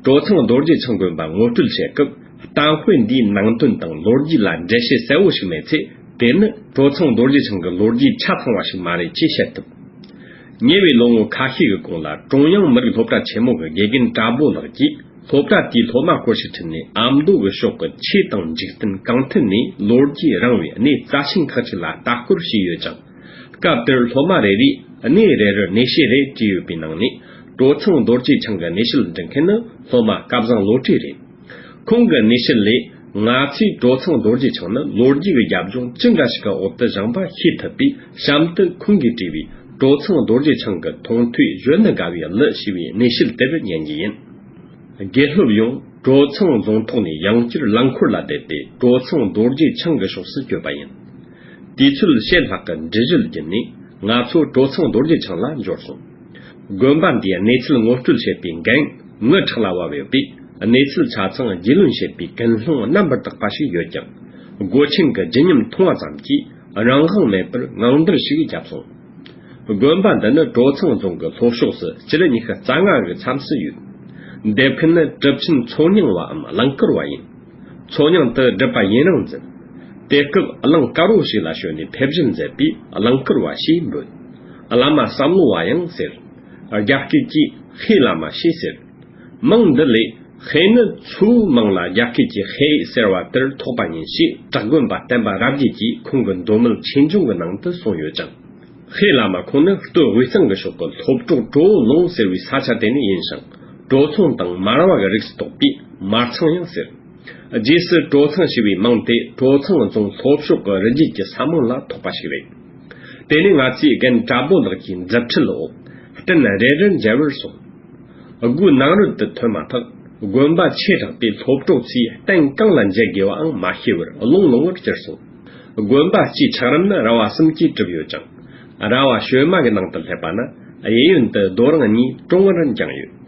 གྲོ་ཚང་རྡོ་རྗེ་འཆང་དགོན་པ་ངོ་སྤྲོད་བྱེད་སྐབས། གཏམ་དཔེ་འདིའི་ནང་དོན་དང་ལོ་རྒྱུས་ལ་འགྲེལ་བཤད་གསལ་བོ་ཞིག་མེད་ཚེ། དེ་ནི་གྲོ་ཚང་རྡོ་རྗེ་འཆང་གི་ལོ་རྒྱུས་ཆ་ཚང་བ་ཞིག་མ་རེད་ཅེས་བཤད་ཐུབ། ཉེ་བའི་ལོ་ངོ་ཁ་ཤས་ཀྱི་གོང་ལ་ཀྲུང་དབྱང་མི་རིགས་སློབ་གྲྭ་ཆེན་མོ་གི་དགེ་རྒན་བཀྲ་བྷོ་ལགས་ཀྱིས། སློབ་གྲྭ་དེའི་སློབ་མ་སྐོར་ཞིག་ཁྲིད་ནས་ཨ་མདོ་གི་ཕྱོགས་ཀྱི་ཆོས་དང་འཇིག་རྟེན་གང་ཐད་ནས་ལོ་རྒྱུས་རིང་བའི་གནས་རྩ་ཆེན་ཁག་ཅིག་ལ་ལྟ་སྐོར་བྱས་ཡོད་ཅིང་། སྐབས་དེར་སློབ་མ་རེ་རེས་གནས་རེ་རུ་གནས་བཤད་རེ་བྲིས་ཡོད་པའི་ནང་ནས། གྲོ་ཚང་རྡོ་རྗེ་འཆང་གི་གནས་བཤད་འབྲི་མཁན་ནི་སློབ་མ་སྐལ་བཟང་བློ་གྲོས་རེད། ཁོང་གི་གནས་བཤད་ལས། ང་ཚོས་གྲོ་ཚང་རྡོ་རྗེ་འཆང་ནི་ལོ་རྒྱུས་ཀྱི་རྒྱབ་ལྗོངས་ཅི་འདྲ་ཞིག་གི་འོག་ཏུ་བཞེངས་པ་ཤེས་ཐུབ་པས། གཤམ་དུ་ཁོང་གིས་བྲིས་པའི་གྲོ་ཚང་རྡོ་རྗེ་འཆང་གི་མཐོང་ཐོས་བརྗོད་ནི་དགའ་བའི་གླུ་ཞེས་པའི་གནས་བཤད་དེར་ཉན་རྒྱུ་ཡིན། དགེ་སློབ་ཡོངས་གྲོ་ཚང་རྫོང་ཐོག་ནས་ཡང་བསྐྱར་རླངས་འཁོར་ལ་བསྡད་དེ། གྲོ་ཚང་རྡོ་རྗེ་འཆང་གི་ཕྱོགས་སུ་བསྐྱོད་པ་ཡིན། དུས་ཚོད་ཕྱེད་ལྷག་གི་འགྲུལ་བཞུད་བརྒྱུད་ནས། ང་ཚོ་གྲོ་ཚང་རྡོ་རྗེ་འཆང་ལ་འབྱོར་སོང་། དགོན་པ་འདིའི་གནས་ཚུལ་ངོ་སྤྲོད་བྱེད་པའི་འགན་ངའི་ཕྲག་ལ་བབས་ཡོད་པས། གནས་ཚུལ་ཆ་ཚང་རྒྱུས་ལོན་བྱེད་པའི་ཀུན་སློང་རྣམ་པར་དག་པ་ཞིག་ཡོད་ཀྱང་། སྒོ་ཆེན་གྱི་བརྗིད་ཉམས་མཐོང་བ་ཙམ་གྱིས་རང་དབང་མེད་པར་ངང་འདར་ཞིག་བརྒྱབ་སོང་། དགོན་པ་འདི་ནི་གྲོ་ཚང་རྫོང་གི་ལྷོ་ཕྱོགས་སུ་སྤྱི་ལེ་ཉི་ཤུ་རྩ་ལྔ་གི་མཚམས་སུ་ཡོད། འདེབས་མཁན་ནི་གྲུབ་ཆེན་མཚོ་སྙིང་བའམ་རླངས་དཀར་བ་ཡིན། མཚོ་སྙིང་དུ་སྒྲུབ་པ་ཡུན་རིང་མཛད། དེ་སྐབས་གླིང་དཀར་བོ་ཞིག་ལ་བྱོན་ནས་ཕེབས་བཞུད་མཛད་པས་གླིང་དཀར་བ་ཞེས་འབོད། བླ་མ་བསམ་བློ་བ་ཡང་ཟེར། རྒྱ་སྐད་ཀྱིས་ཤེས་བླ་མ་ཞེས་ཟེར། མིང་འདི་ལས་ཤེས་ནི་མཚོའི་མིང་ལ་རྒྱ་སྐད་ཀྱིས་ཤེས་ཟེར་བ་དེར་ཐོགས་པ་ཡིན་ཞེས་བྲག་དགོན་པ་བསྟན་པ་རབ་རྒྱས་ཀྱིས་ཁོང་གི་མདོ་སྨད་ཆོས་འབྱུང་གི་ནང་དུ་གསུངས་ཡོད་ཅིང་། ཤེས་བླ་མ་ཁོང་ནི་སྟོད་དབུས་གཙང་གི་ཕྱོགས་ཀྱི་ལྷོ་བྲག་གྲོ་བོ་ལུང་ཟེར་བའི་ས་ཆ་དེ་ནས་ཡིན་ཞིང་། གྲོ་ཚང་དང་མར་བ་གི་རིགས་སུ་གཏོགས་པས་མར་ཚང་ཡང་ཟེར། རྗེས་སུ་གྲོ་ཚང་ཞེས་པའི་མིང་དེ་གྲོ་ཚང་རྫོང་ལྷོ་ཕྱོགས་ཀྱི་རི་རྒྱུད་ཀྱི་ས་མིང་ལ་ཐོགས་པ་ཞིག་རེད། དེ་ནས་ང་ཚོས་རྒན་བཀྲ་བྷོ་ལགས་ཀྱི་མཛུབ་ཁྲིད་འོག་གཏན་རེ་རེར་མཇལ་བར་སོང་། སྒོའི་ནང་རོལ་དུ་ཐོན་མ་ཐག་དགོན་པ་ཆེ་དྲགས་པས་ལྷོ་བྲག་ཚོས་གཏན་གང་ལ་མཇལ་དགོས་པའང་མ་ཤེས་པར་རླུང་ལངས་པར་གྱུར་སོང་། དགོན་པ་སྤྱིའི་ཆགས་རིམ་ནི་ར་བ་གསུམ་གྱིས་གྲུབ་ཡོད་ཅིང་། ར་བ་བྱེ་མ་གི་ནང་དུ་སླེབས་པ་ན་གཡས་གཡོན་དུ་རྡོ་རིང་གཉིས་གྲོང་ངར་འགྱིང་ཡོད།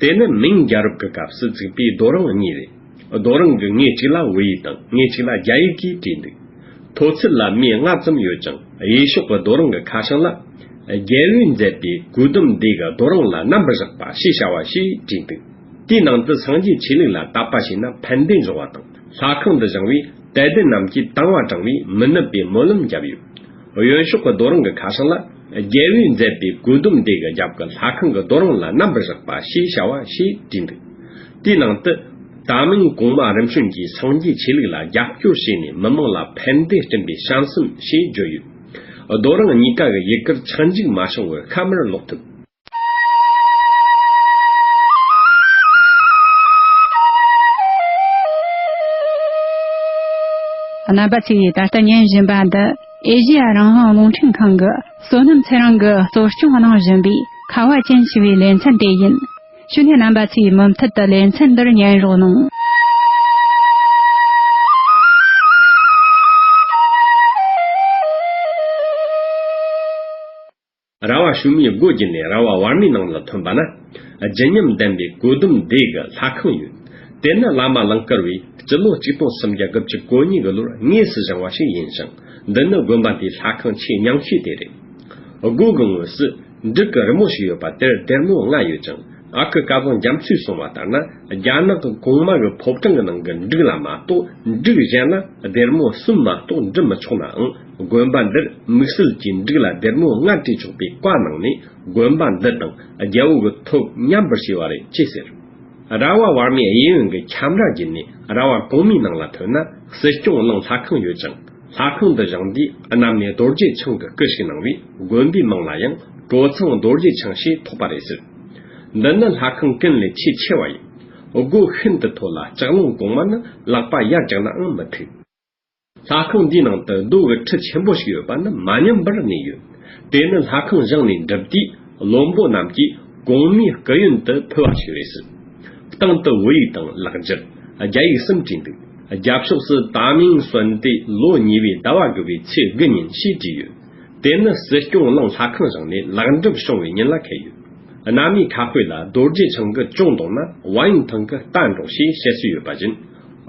དེ་ནི་མིང་རྒྱལ་རབས་ཀྱི་སྐབས་སུ་བཙུགས་པའི་རྡོ་རིང་གཉིས་རེད། རྡོ་རིང་གི་ངོས་གཅིག་ལ་བོད་ཡིག་དང་ངོས་གཅིག་ལ་རྒྱ་ཡིག་གིས་བྲིས་འདུག། མཐོ་ཚད་ལ་མི་ལྔ་ཙམ་ཡོད་ཅིང་། གཡས་ཕྱོགས་ཀྱི་རྡོ་རིང་གི་ཁ་བྱང་ལ། རྒྱལ་པོས་མཛད་པའི་གོས་ཟླུམ་སྡེ་གི་རྡོ་རིང་ལ་རྣམ་པར་བཞག་པ་ཞེས་བྱ་བ་ཞེས་བྲིས་འདུག། དེའི་ནང་དུ་སངས་རྒྱས་ཆོས་ལུགས་ལ་དད་པ་བྱས་ན་ཕན་བདེ་འབྱུང་བ་དང་། ལྷ་ཁང་དུ་བཞེངས་པའི་དད་ལྡན་རྣམས་ཀྱིས་དང་བ་དྲངས་པས་མི་ནུབ་པའི་སྨོན་ལམ་བརྒྱབ་ཡོད། གཡོན་ཕྱོགས་ཀྱི་རྡོ་རིང་གི་ཁ་བྱང་ལ། རྒྱལ་པོས་མཛད་པའི་གོས་ཟླུམ་སྡེ་གི་རྒྱབ་ཀྱི་ལྷ་ཁང་གི་རྡོ་རིང་ལ་རྣམ་པར་བཞག་པ་ཞེས་བྱ་བ་ཞེས་བྲིས་འདུག། དེའི་ནང་དུ། ད་མིན་གོང་མ་རིམ་བྱོན་གྱིས་སངས་རྒྱས་ཆོས་ལུགས་ལ་རྒྱབ་སྐྱོར་བྱས་ནས་མི་དམངས་ལ་ཕན་བདེ་བསྐྲུན་པའི་བྱམས་སེམས་ཞེས་བརྗོད་ཡོད། རྡོ་རིང་གཉིས་ཀ་གི་ཡུ་གུར་ཆག་འཇིག་མ་བྱུང་བར་ཤ་མར་ལོག་ཐུབ། རྣམ་པ་ཚོས་ད་ལྟ་ཉན་བཞིན་པ་འདི་ཨེ་ཤེ་ཡ་རང་དབང་རླུང་འཕྲིན་ཁང་གི་བསོད་ནམས་ཚེ་རིང་གིས་གཙོ་སྐྱོང་གནང་བཞིན་པའི་ཁ་བ་ཅན་ཞེས་པའི་ལེ་ཚན་དེ་ཡིན། བྱས་ནས་རྣམ་པ་ཚོས་མུ་མཐུད་དུ་ལེ་ཚན་འདིར་ཉན་རོགས་གནང་། ར་བ་བྱེ་མའི་སྒོ་བརྒྱུད་ནས་ར་བ་བར་མའི་ནང་ལ་ཐོན་པ་ན། བརྗིད་ཉམས་ལྡན་པའི་གོས་ཟླུམ་སྡེ་གི་ལྷ་ཁང་ཡོད། དེ་ནི་བླ་མ་གླིང་དཀར་བས་སྤྱི་ལོ་ཆིག་སྟོང་སུམ་བརྒྱ་དགུ་བཅུ་གོ་གཉིས་གི་ལོར་དངོས་སུ་བཞེངས་པ་ཞིག་ཡིན་ཞིང་། འདི་ནི་དགོན་པ་དེའི་ལྷ་ཁང་ཆེས་ཉམས་ཤོས་དེ་རེད། སྒོ་གི་ངོས་སུ་འབྲུག་གི་རི་མོ་ཞིག་ཡོད་པ་དེར་སྡེར་མོ་ལྔ་ཡོད་ཅིང་། ཨ་ཁུ་སྐལ་བཟང་རྒྱ་མཚོས་གསུངས་པ་ལྟར་ན། རྒྱ་ནག་གི་གོང་མ་གི་ཕོ་བྲང་གི་ནང་གི་འབྲུག་ལ་མ་གཏོགས་འབྲུག་གཞན་ལ་སྡེར་མོ་གསུམ་མ་གཏོགས་འབྲི་མི་ཆོག་ནའང་། དགོན་པ་འདིར་དམིགས་བསལ་གྱིས་འབྲུག་ལ་སྡེར་མོ་ལྔ་བྲིས་ཆོག་པའི་བཀའ་གནང་ནས། དགོན་པ་འདི་དང་རྒྱལ་པོ་གི་ཐོབ་མཉམ་པར་བྱས་པ་རེད་ཅེས་ཟེར། ར་བ་བར་མའི་གཡས་གཡོན་གྱི་ཁྱམས་ར་བརྒྱུད་ནས་ར་བ་གོང་མའི་ནང་ལ་ཐོན་ན། སྲིད་སྐྱོང་གླིང་ལྷ་ཁང་ཡོད་ཅིང་། ལྷ་ཁང་འདི་བཞེངས་དུས་གནམ་ནས་རྡོ་རྗེ་འཆང་གི་སྐུ་ཞིག་གནང་བས། དགོན་པའི་མིང་ལ་ཡང་གྲོ་ཚང་རྡོ་རྗེ་འཆང་ཞེས་ཐོགས་པ་རེད་ཟེར། འདི་ནི་ལྷ་ཁང་ཀུན་ལས་ཆེས་ཆེ་བ་ཡིན། སྒོ་ཤིན་ཏུ་མཐོ་ལ་ལྕགས་སློང་གོང་མ་ནི་ལག་པ་ཡར་བརྐྱངས་ནའང་མི་ཐུབ། ལྷ་ཁང་འདིའི་ནང་དུ་རྡོ་གི་ཁྲི་ཆེན་པོ་ཞིག་ཡོད་པ་ནི་མ་ཉམས་པར་གནས་ཡོད། དེ་ནི་ལྷ་ཁང་བཞེངས་ནས་འགྲུབ་དུས་བློན་པོ་རྣམས་ཀྱིས་གོང་མའི་སྐུ་ཡོན་དུ་ཕུལ་བ་ཞིག་རེད་ཟེར། སྟེང་དུ་བོད་ཡིག་དང་ལག་འཇུ། རྒྱ་ཡིག་གསུམ་བྲིས་འདུག་རྒྱབ་ཕྱོགས་སུ་ད་མིང་གསོན་ཏེ་ལོ་གཉིས་པའི་ཟླ་བ་དགུ་པའི་ཚེས་དགུ་ཉིན་ཞེས་བྲིས་ཡོད། དེ་ནི་སྲིད་སྐྱོང་གླིང་ལྷ་ཁང་བཞེངས་ནས་ལེགས་འགྲུབ་བྱུང་བའི་ཉིན་ལ་འཁེལ་ཡོད། གནའ་མིའི་ཁ་དཔེ་ལ་རྡོ་རྗེ་འཆང་གི་གཅུང་བརྡུངས་ན་བ་ཡན་ཐང་གི་རྟ་འགྲོགས་ཞེས་བཤད་སྲོལ་ཡོད་པ་བཞིན།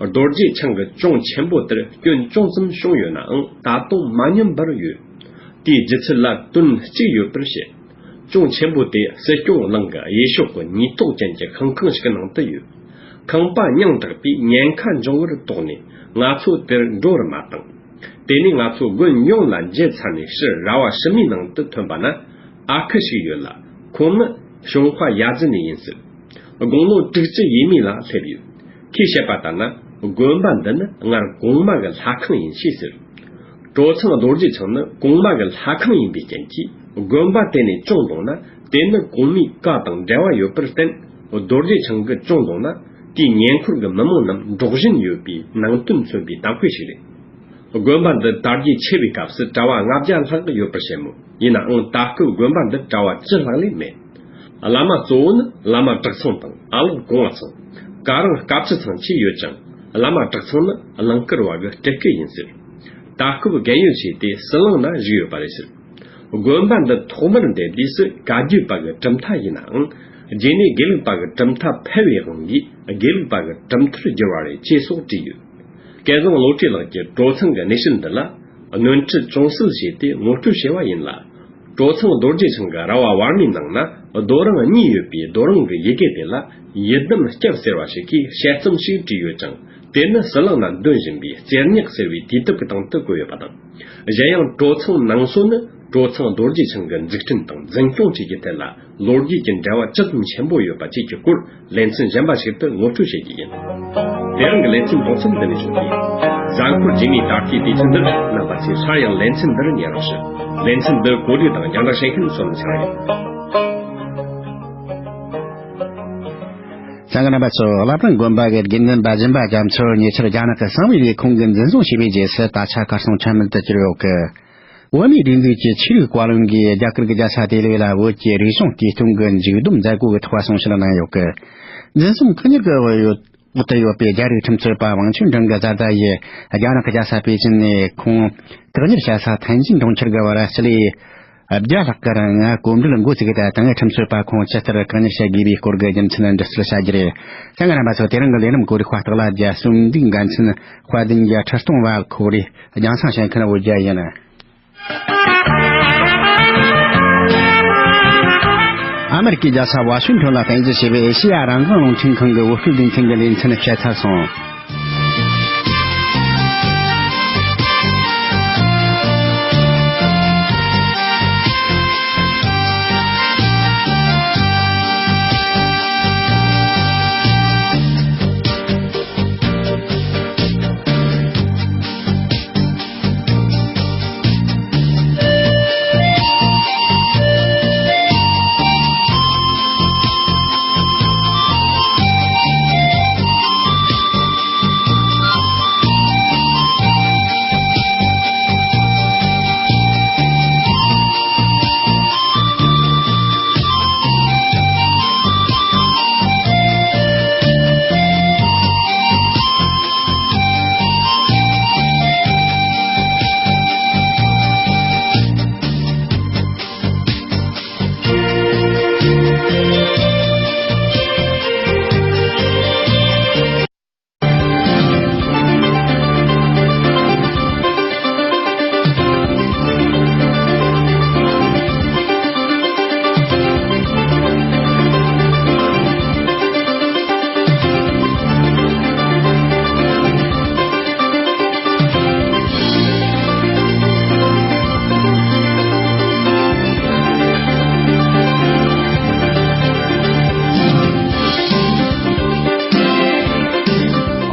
རྡོ་རྗེ་འཆང་གི་གཅུང་ཆེན་པོ་དེར་སྐྱོན་ཅུང་ཙམ་བྱུང་ཡོད་ནའང་ད་དུང་མ་ཉམས་པར་ཡོད། དེའི་ལྗིད་ཚད་ལ་དོན་གཅིག་ཡོད་པར་བཤད། གཅུང་ཆེན་པོ་དེ་སྲིད་སྐྱོང་གླིང་གི་གཡས་ཕྱོགས་ཀྱི་ཉེས་ཐོག་ཅན་གྱི་ཤིང་ཁང་ཞིག་གི་ནང་དུ་ཡོད། ཁང་པ་མྱང་དྲགས་པས་ཉེན་ཁ་འབྱུང་བར་དོགས་ནས་ང་ཚོ་དེར་འགྲོ་བར་མ་བཏང་། དེ་ནས་ང་ཚོ་དགོན་ཡོངས་ལ་མཇལ་ཚར་ནས་ཕྱིར་ར་བ་ཕྱི་མའི་ནང་དུ་ཐོན་པ་ན། ཨ་ཁུ་ཞིག་ཡོད་ལ། ཁོང་ནི་ཞུན་ཧྭ་ཡ་ཛི་ནས་ཡིན་ཟེར། དགུང་ལོ་དྲུག་ཅུ་ཡས་མས་ལ་སླེབས་ཡོད། ཁོས་བཤད་པ་ལྟར་ན། དགོན་པ་འདི་ནི་སྔར་གོང་མ་གི་ལྷ་ཁང་ཡིན་ཞེས་ཟེར། གྲོ་ཚང་རྡོ་རྗེ་འཆང་ནི་གོང་མ་གི་ལྷ་ཁང་ཡིན་པའི་རྐྱེན་གྱིས། དགོན་པ་དེ་ནས་གཅུང་བརྡུངས་ན། དེ་ནི་གོང་མའི་བཀའ་དང་འབྲེལ་བ་ཡོད་པར་བརྟེན། རྡོ་རྗེ་འཆང་གི་གཅུང་བརྡུངས་ན། དེའི་ཉེ་འཁོར་གྱི་མི་མང་རྣམས་འགྲོགས་བཞིན་ཡོད་པའི་ནང་དོན་མཚོན་པའི་དར་གོས་ཤིག་རེད། དགོན་པ་འདི་དར་རྒྱས་ཆེ་བའི་སྐབས་སུ་གྲྭ་བ་ལྔ་བརྒྱ་ལྷག་ཡོད་པར་བཤད་མོད། ཡིན་ནའང་ད་སྐབས་དགོན་པ་འདིར་གྲྭ་བ་བཅུ་ལྷག་ལས་མེད། བླ་མ་གཙོ་བོ་ནི་བླ་མ་གྲགས་ཚང་དང་ཨ་ལགས་གོང་མ་ཚང་། ཀ་རང་དཀའ་སྤྱད་ཚང་བཅས་ཡོད་ཅིང་། བླ་མ་གྲགས་ཚང་ནི་གླིང་དཀར་བ་གི་སྤྲུལ་སྐུ་ཡིན་ཟེར། ད་སྐབས་རྒས་ཡོལ་ཕྱིན་ཏེ་ཟི་ལིང་ན་བཞུགས་ཡོད་པ་རེད་ཟེར། དགོན་པ་འདི་ཐོག་མར་འདེབས་དུས་སུ་བཀའ་བརྒྱུད་པ་གི་གྲུབ་མཐའ་ཡིན་ནའང་། རྗེས་ནས་དགེ་ལུགས་པ་གི་གྲུབ་མཐའ་འཕེལ་བའི་དབང་གིས་དགེ་ལུགས་པ་གི་གྲུབ་མཐར་བསྒྱུར་བ་རེད་ཅེས་སོགས་བྲིས་ཡོད། སྐལ་བཟང་བློ་གྲོས་ལགས་ཀྱིས་གྲོ་ཚང་གི་གནས་བཤད་འདི་ལ་སྣོན་ཁྲིད་ཅུང་ཟད་བྱས་ཏེ་ངོ་སྤྲོད་བྱས་པ་ཡིན་ལ། གྲོ་ཚང་རྡོ་རྗེ་འཆང་གི་ར་བ་བར་མའི་ནང་ན་རྡོ་རིང་གཉིས་ཡོད་པའི་རྡོ་རིང་གི་ཡི་གེ་དེ་ལ་ཡི་དམ་སྐྱབས་ཟེར་བ་ཞིག་གིས་དཔྱད་རྩོམ་ཞིག་བྲིས་ཡོད་ཅིང་། དེ་ནི་ཟི་ལིང་ན་འདོན་བཞིན་པའི་རྩེར་ཉག་ཟེར་བའི་དུས་དེབ་ཀྱི་སྟེང་དུ་བཀོད་ཡོད་པ་དང་། གཞན་ཡང་གྲོ་ཚང་ནང་སོ་ནི་གྲོ་ཚང་རྡོ་རྗེ་འཆང་གི་འཛུགས་སྐྲུན་དང་འཛིན་སྐྱོང་བཅས་ཀྱི་ཐད་ལ་ལོ་རྒྱུས་ཀྱི་འབྲེལ་བ་ཇི་ཙམ་ཆེན་པོ་ཡོད་པ་བཅས་ཀྱི་སྐོར་ལེ་ཚན་གཞན་པ་ཞིག་ཏུ་ངོ་སྤྲོད་བྱེད་རྒྱུ་ཡིན། དེ་རིང་གི་ལེ་ཚན་གཏོང་མཚམས་འདི་ནས་བྱུང་གི། གཟའ་འཁོར་རྗེས་མའི་ད་ལྟའི་དུས་ཚོད་འདིར་རྣམ་པ་ཚོས་སླར་ཡང་ལེ་ཚན་འདིར་ཉན་རོགས་ཞུ། ལེ་ཚན་འདི་གོ་སྒྲིག་དང་རྒྱང་བསྒྲགས་བྱེད་མཁན་བསོད་ནམས་ཚེ་རིང་ཡིན། གསན་མཁན་རྣམ་པ་ཚོ། བླ་བྲང་དགོན་པ་གི་དགེ་འདུན་པ་སྦྱིན་པ་རྒྱ་མཚོ་ཉེ་ཆར་རྒྱ་ནག་གི་གསང་བའི་ལས་ཁུངས་ཀྱིས་འཛིན་བཟུང་བྱས་པའི་རྗེས་སུ་ད་ཆ་གར་སོང་ཆ་མེད་དུ་གྱུར་ཡོད་ཀི། བོད་མིའི་སྒྲིག་འཛུགས་ཀྱི་ཆོས་རིག་བཀའ་བློན་གྱིས་རྒྱ་གར་གྱི་རྒྱལ་ས་ལྡི་ལི་ལ་བོད་ཀྱི་རིག་གཞུང་དུས་སྟོན་གྱི་མཇུག་བསྡོམས་མཛད་སྒོ་གི་ཐོག་གསུང་བཤད་གནང་ཡོད་ཀི། འཛིན་བཟུང་བཀག་ཉར་གྱི་འོག་ཏུ་ཡོད་པའི་རྒྱ་རིགས་ཁྲིམས་རྩོད་པ་ཝང་ཆུན་ཀྲེང་གི་བཟའ་ཟླ་ཡིས་རྒྱ་ནག་གི་རྒྱལ་ས་པེ་ཅིན་ནས་ཁོང་བཀག་ཉར་བྱ་ས་ཐན་ཅིན་གྲོང་ཁྱེར་གྱི་བར་སྤྱི་ལེ་བརྒྱ་ལྷག་གི་རིང་གོམ་བགྲོད་འགོ་བཙུགས་ཏེ། ད་ལྟ་ཁྲིམས་རྩོད་པ་ཁོང་ཇི་ལྟར་བཀག་ཉར་བྱ་དགོས་པའི་སྐོར་གྱི་རྒྱུ་མཚན་འདྲི་སྲོལ་བྱ་རྒྱུ་རེད། གསན་མཁན་རྣམ་པ་ཚོ། དེ་རིང་གི་ལས་རིམ་གོ་རིག་པ་སྟག་ལྷ་རྒྱལ་གསོན་འདུས་འགན་འཛིན་དཔལ་ལྡན་གྱི་ཁྲི་སྟོང་བ་ཁོ་རེ་རྒྱང་སྲིང་བྱེད་མཁན་བོད་རྒྱལ་ཡིན། ཨ་མེ་རི་ཀའི་རྒྱལ་ས་ཝ་ཤིང་ཊོན་ལ་རྟེན་གཞི་བྱས་པའི་ཨེ་ཤེ་ཡ་རང་དབང་རླུང་འཕྲིན་ཁང་གི་བོད་སྐད་སྡེ་ཚན་གྱི་ལེ་ཚན་བཤད་ཚར་སོང་།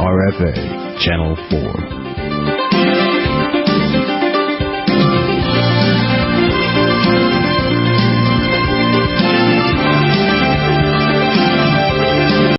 R F A, Channel four.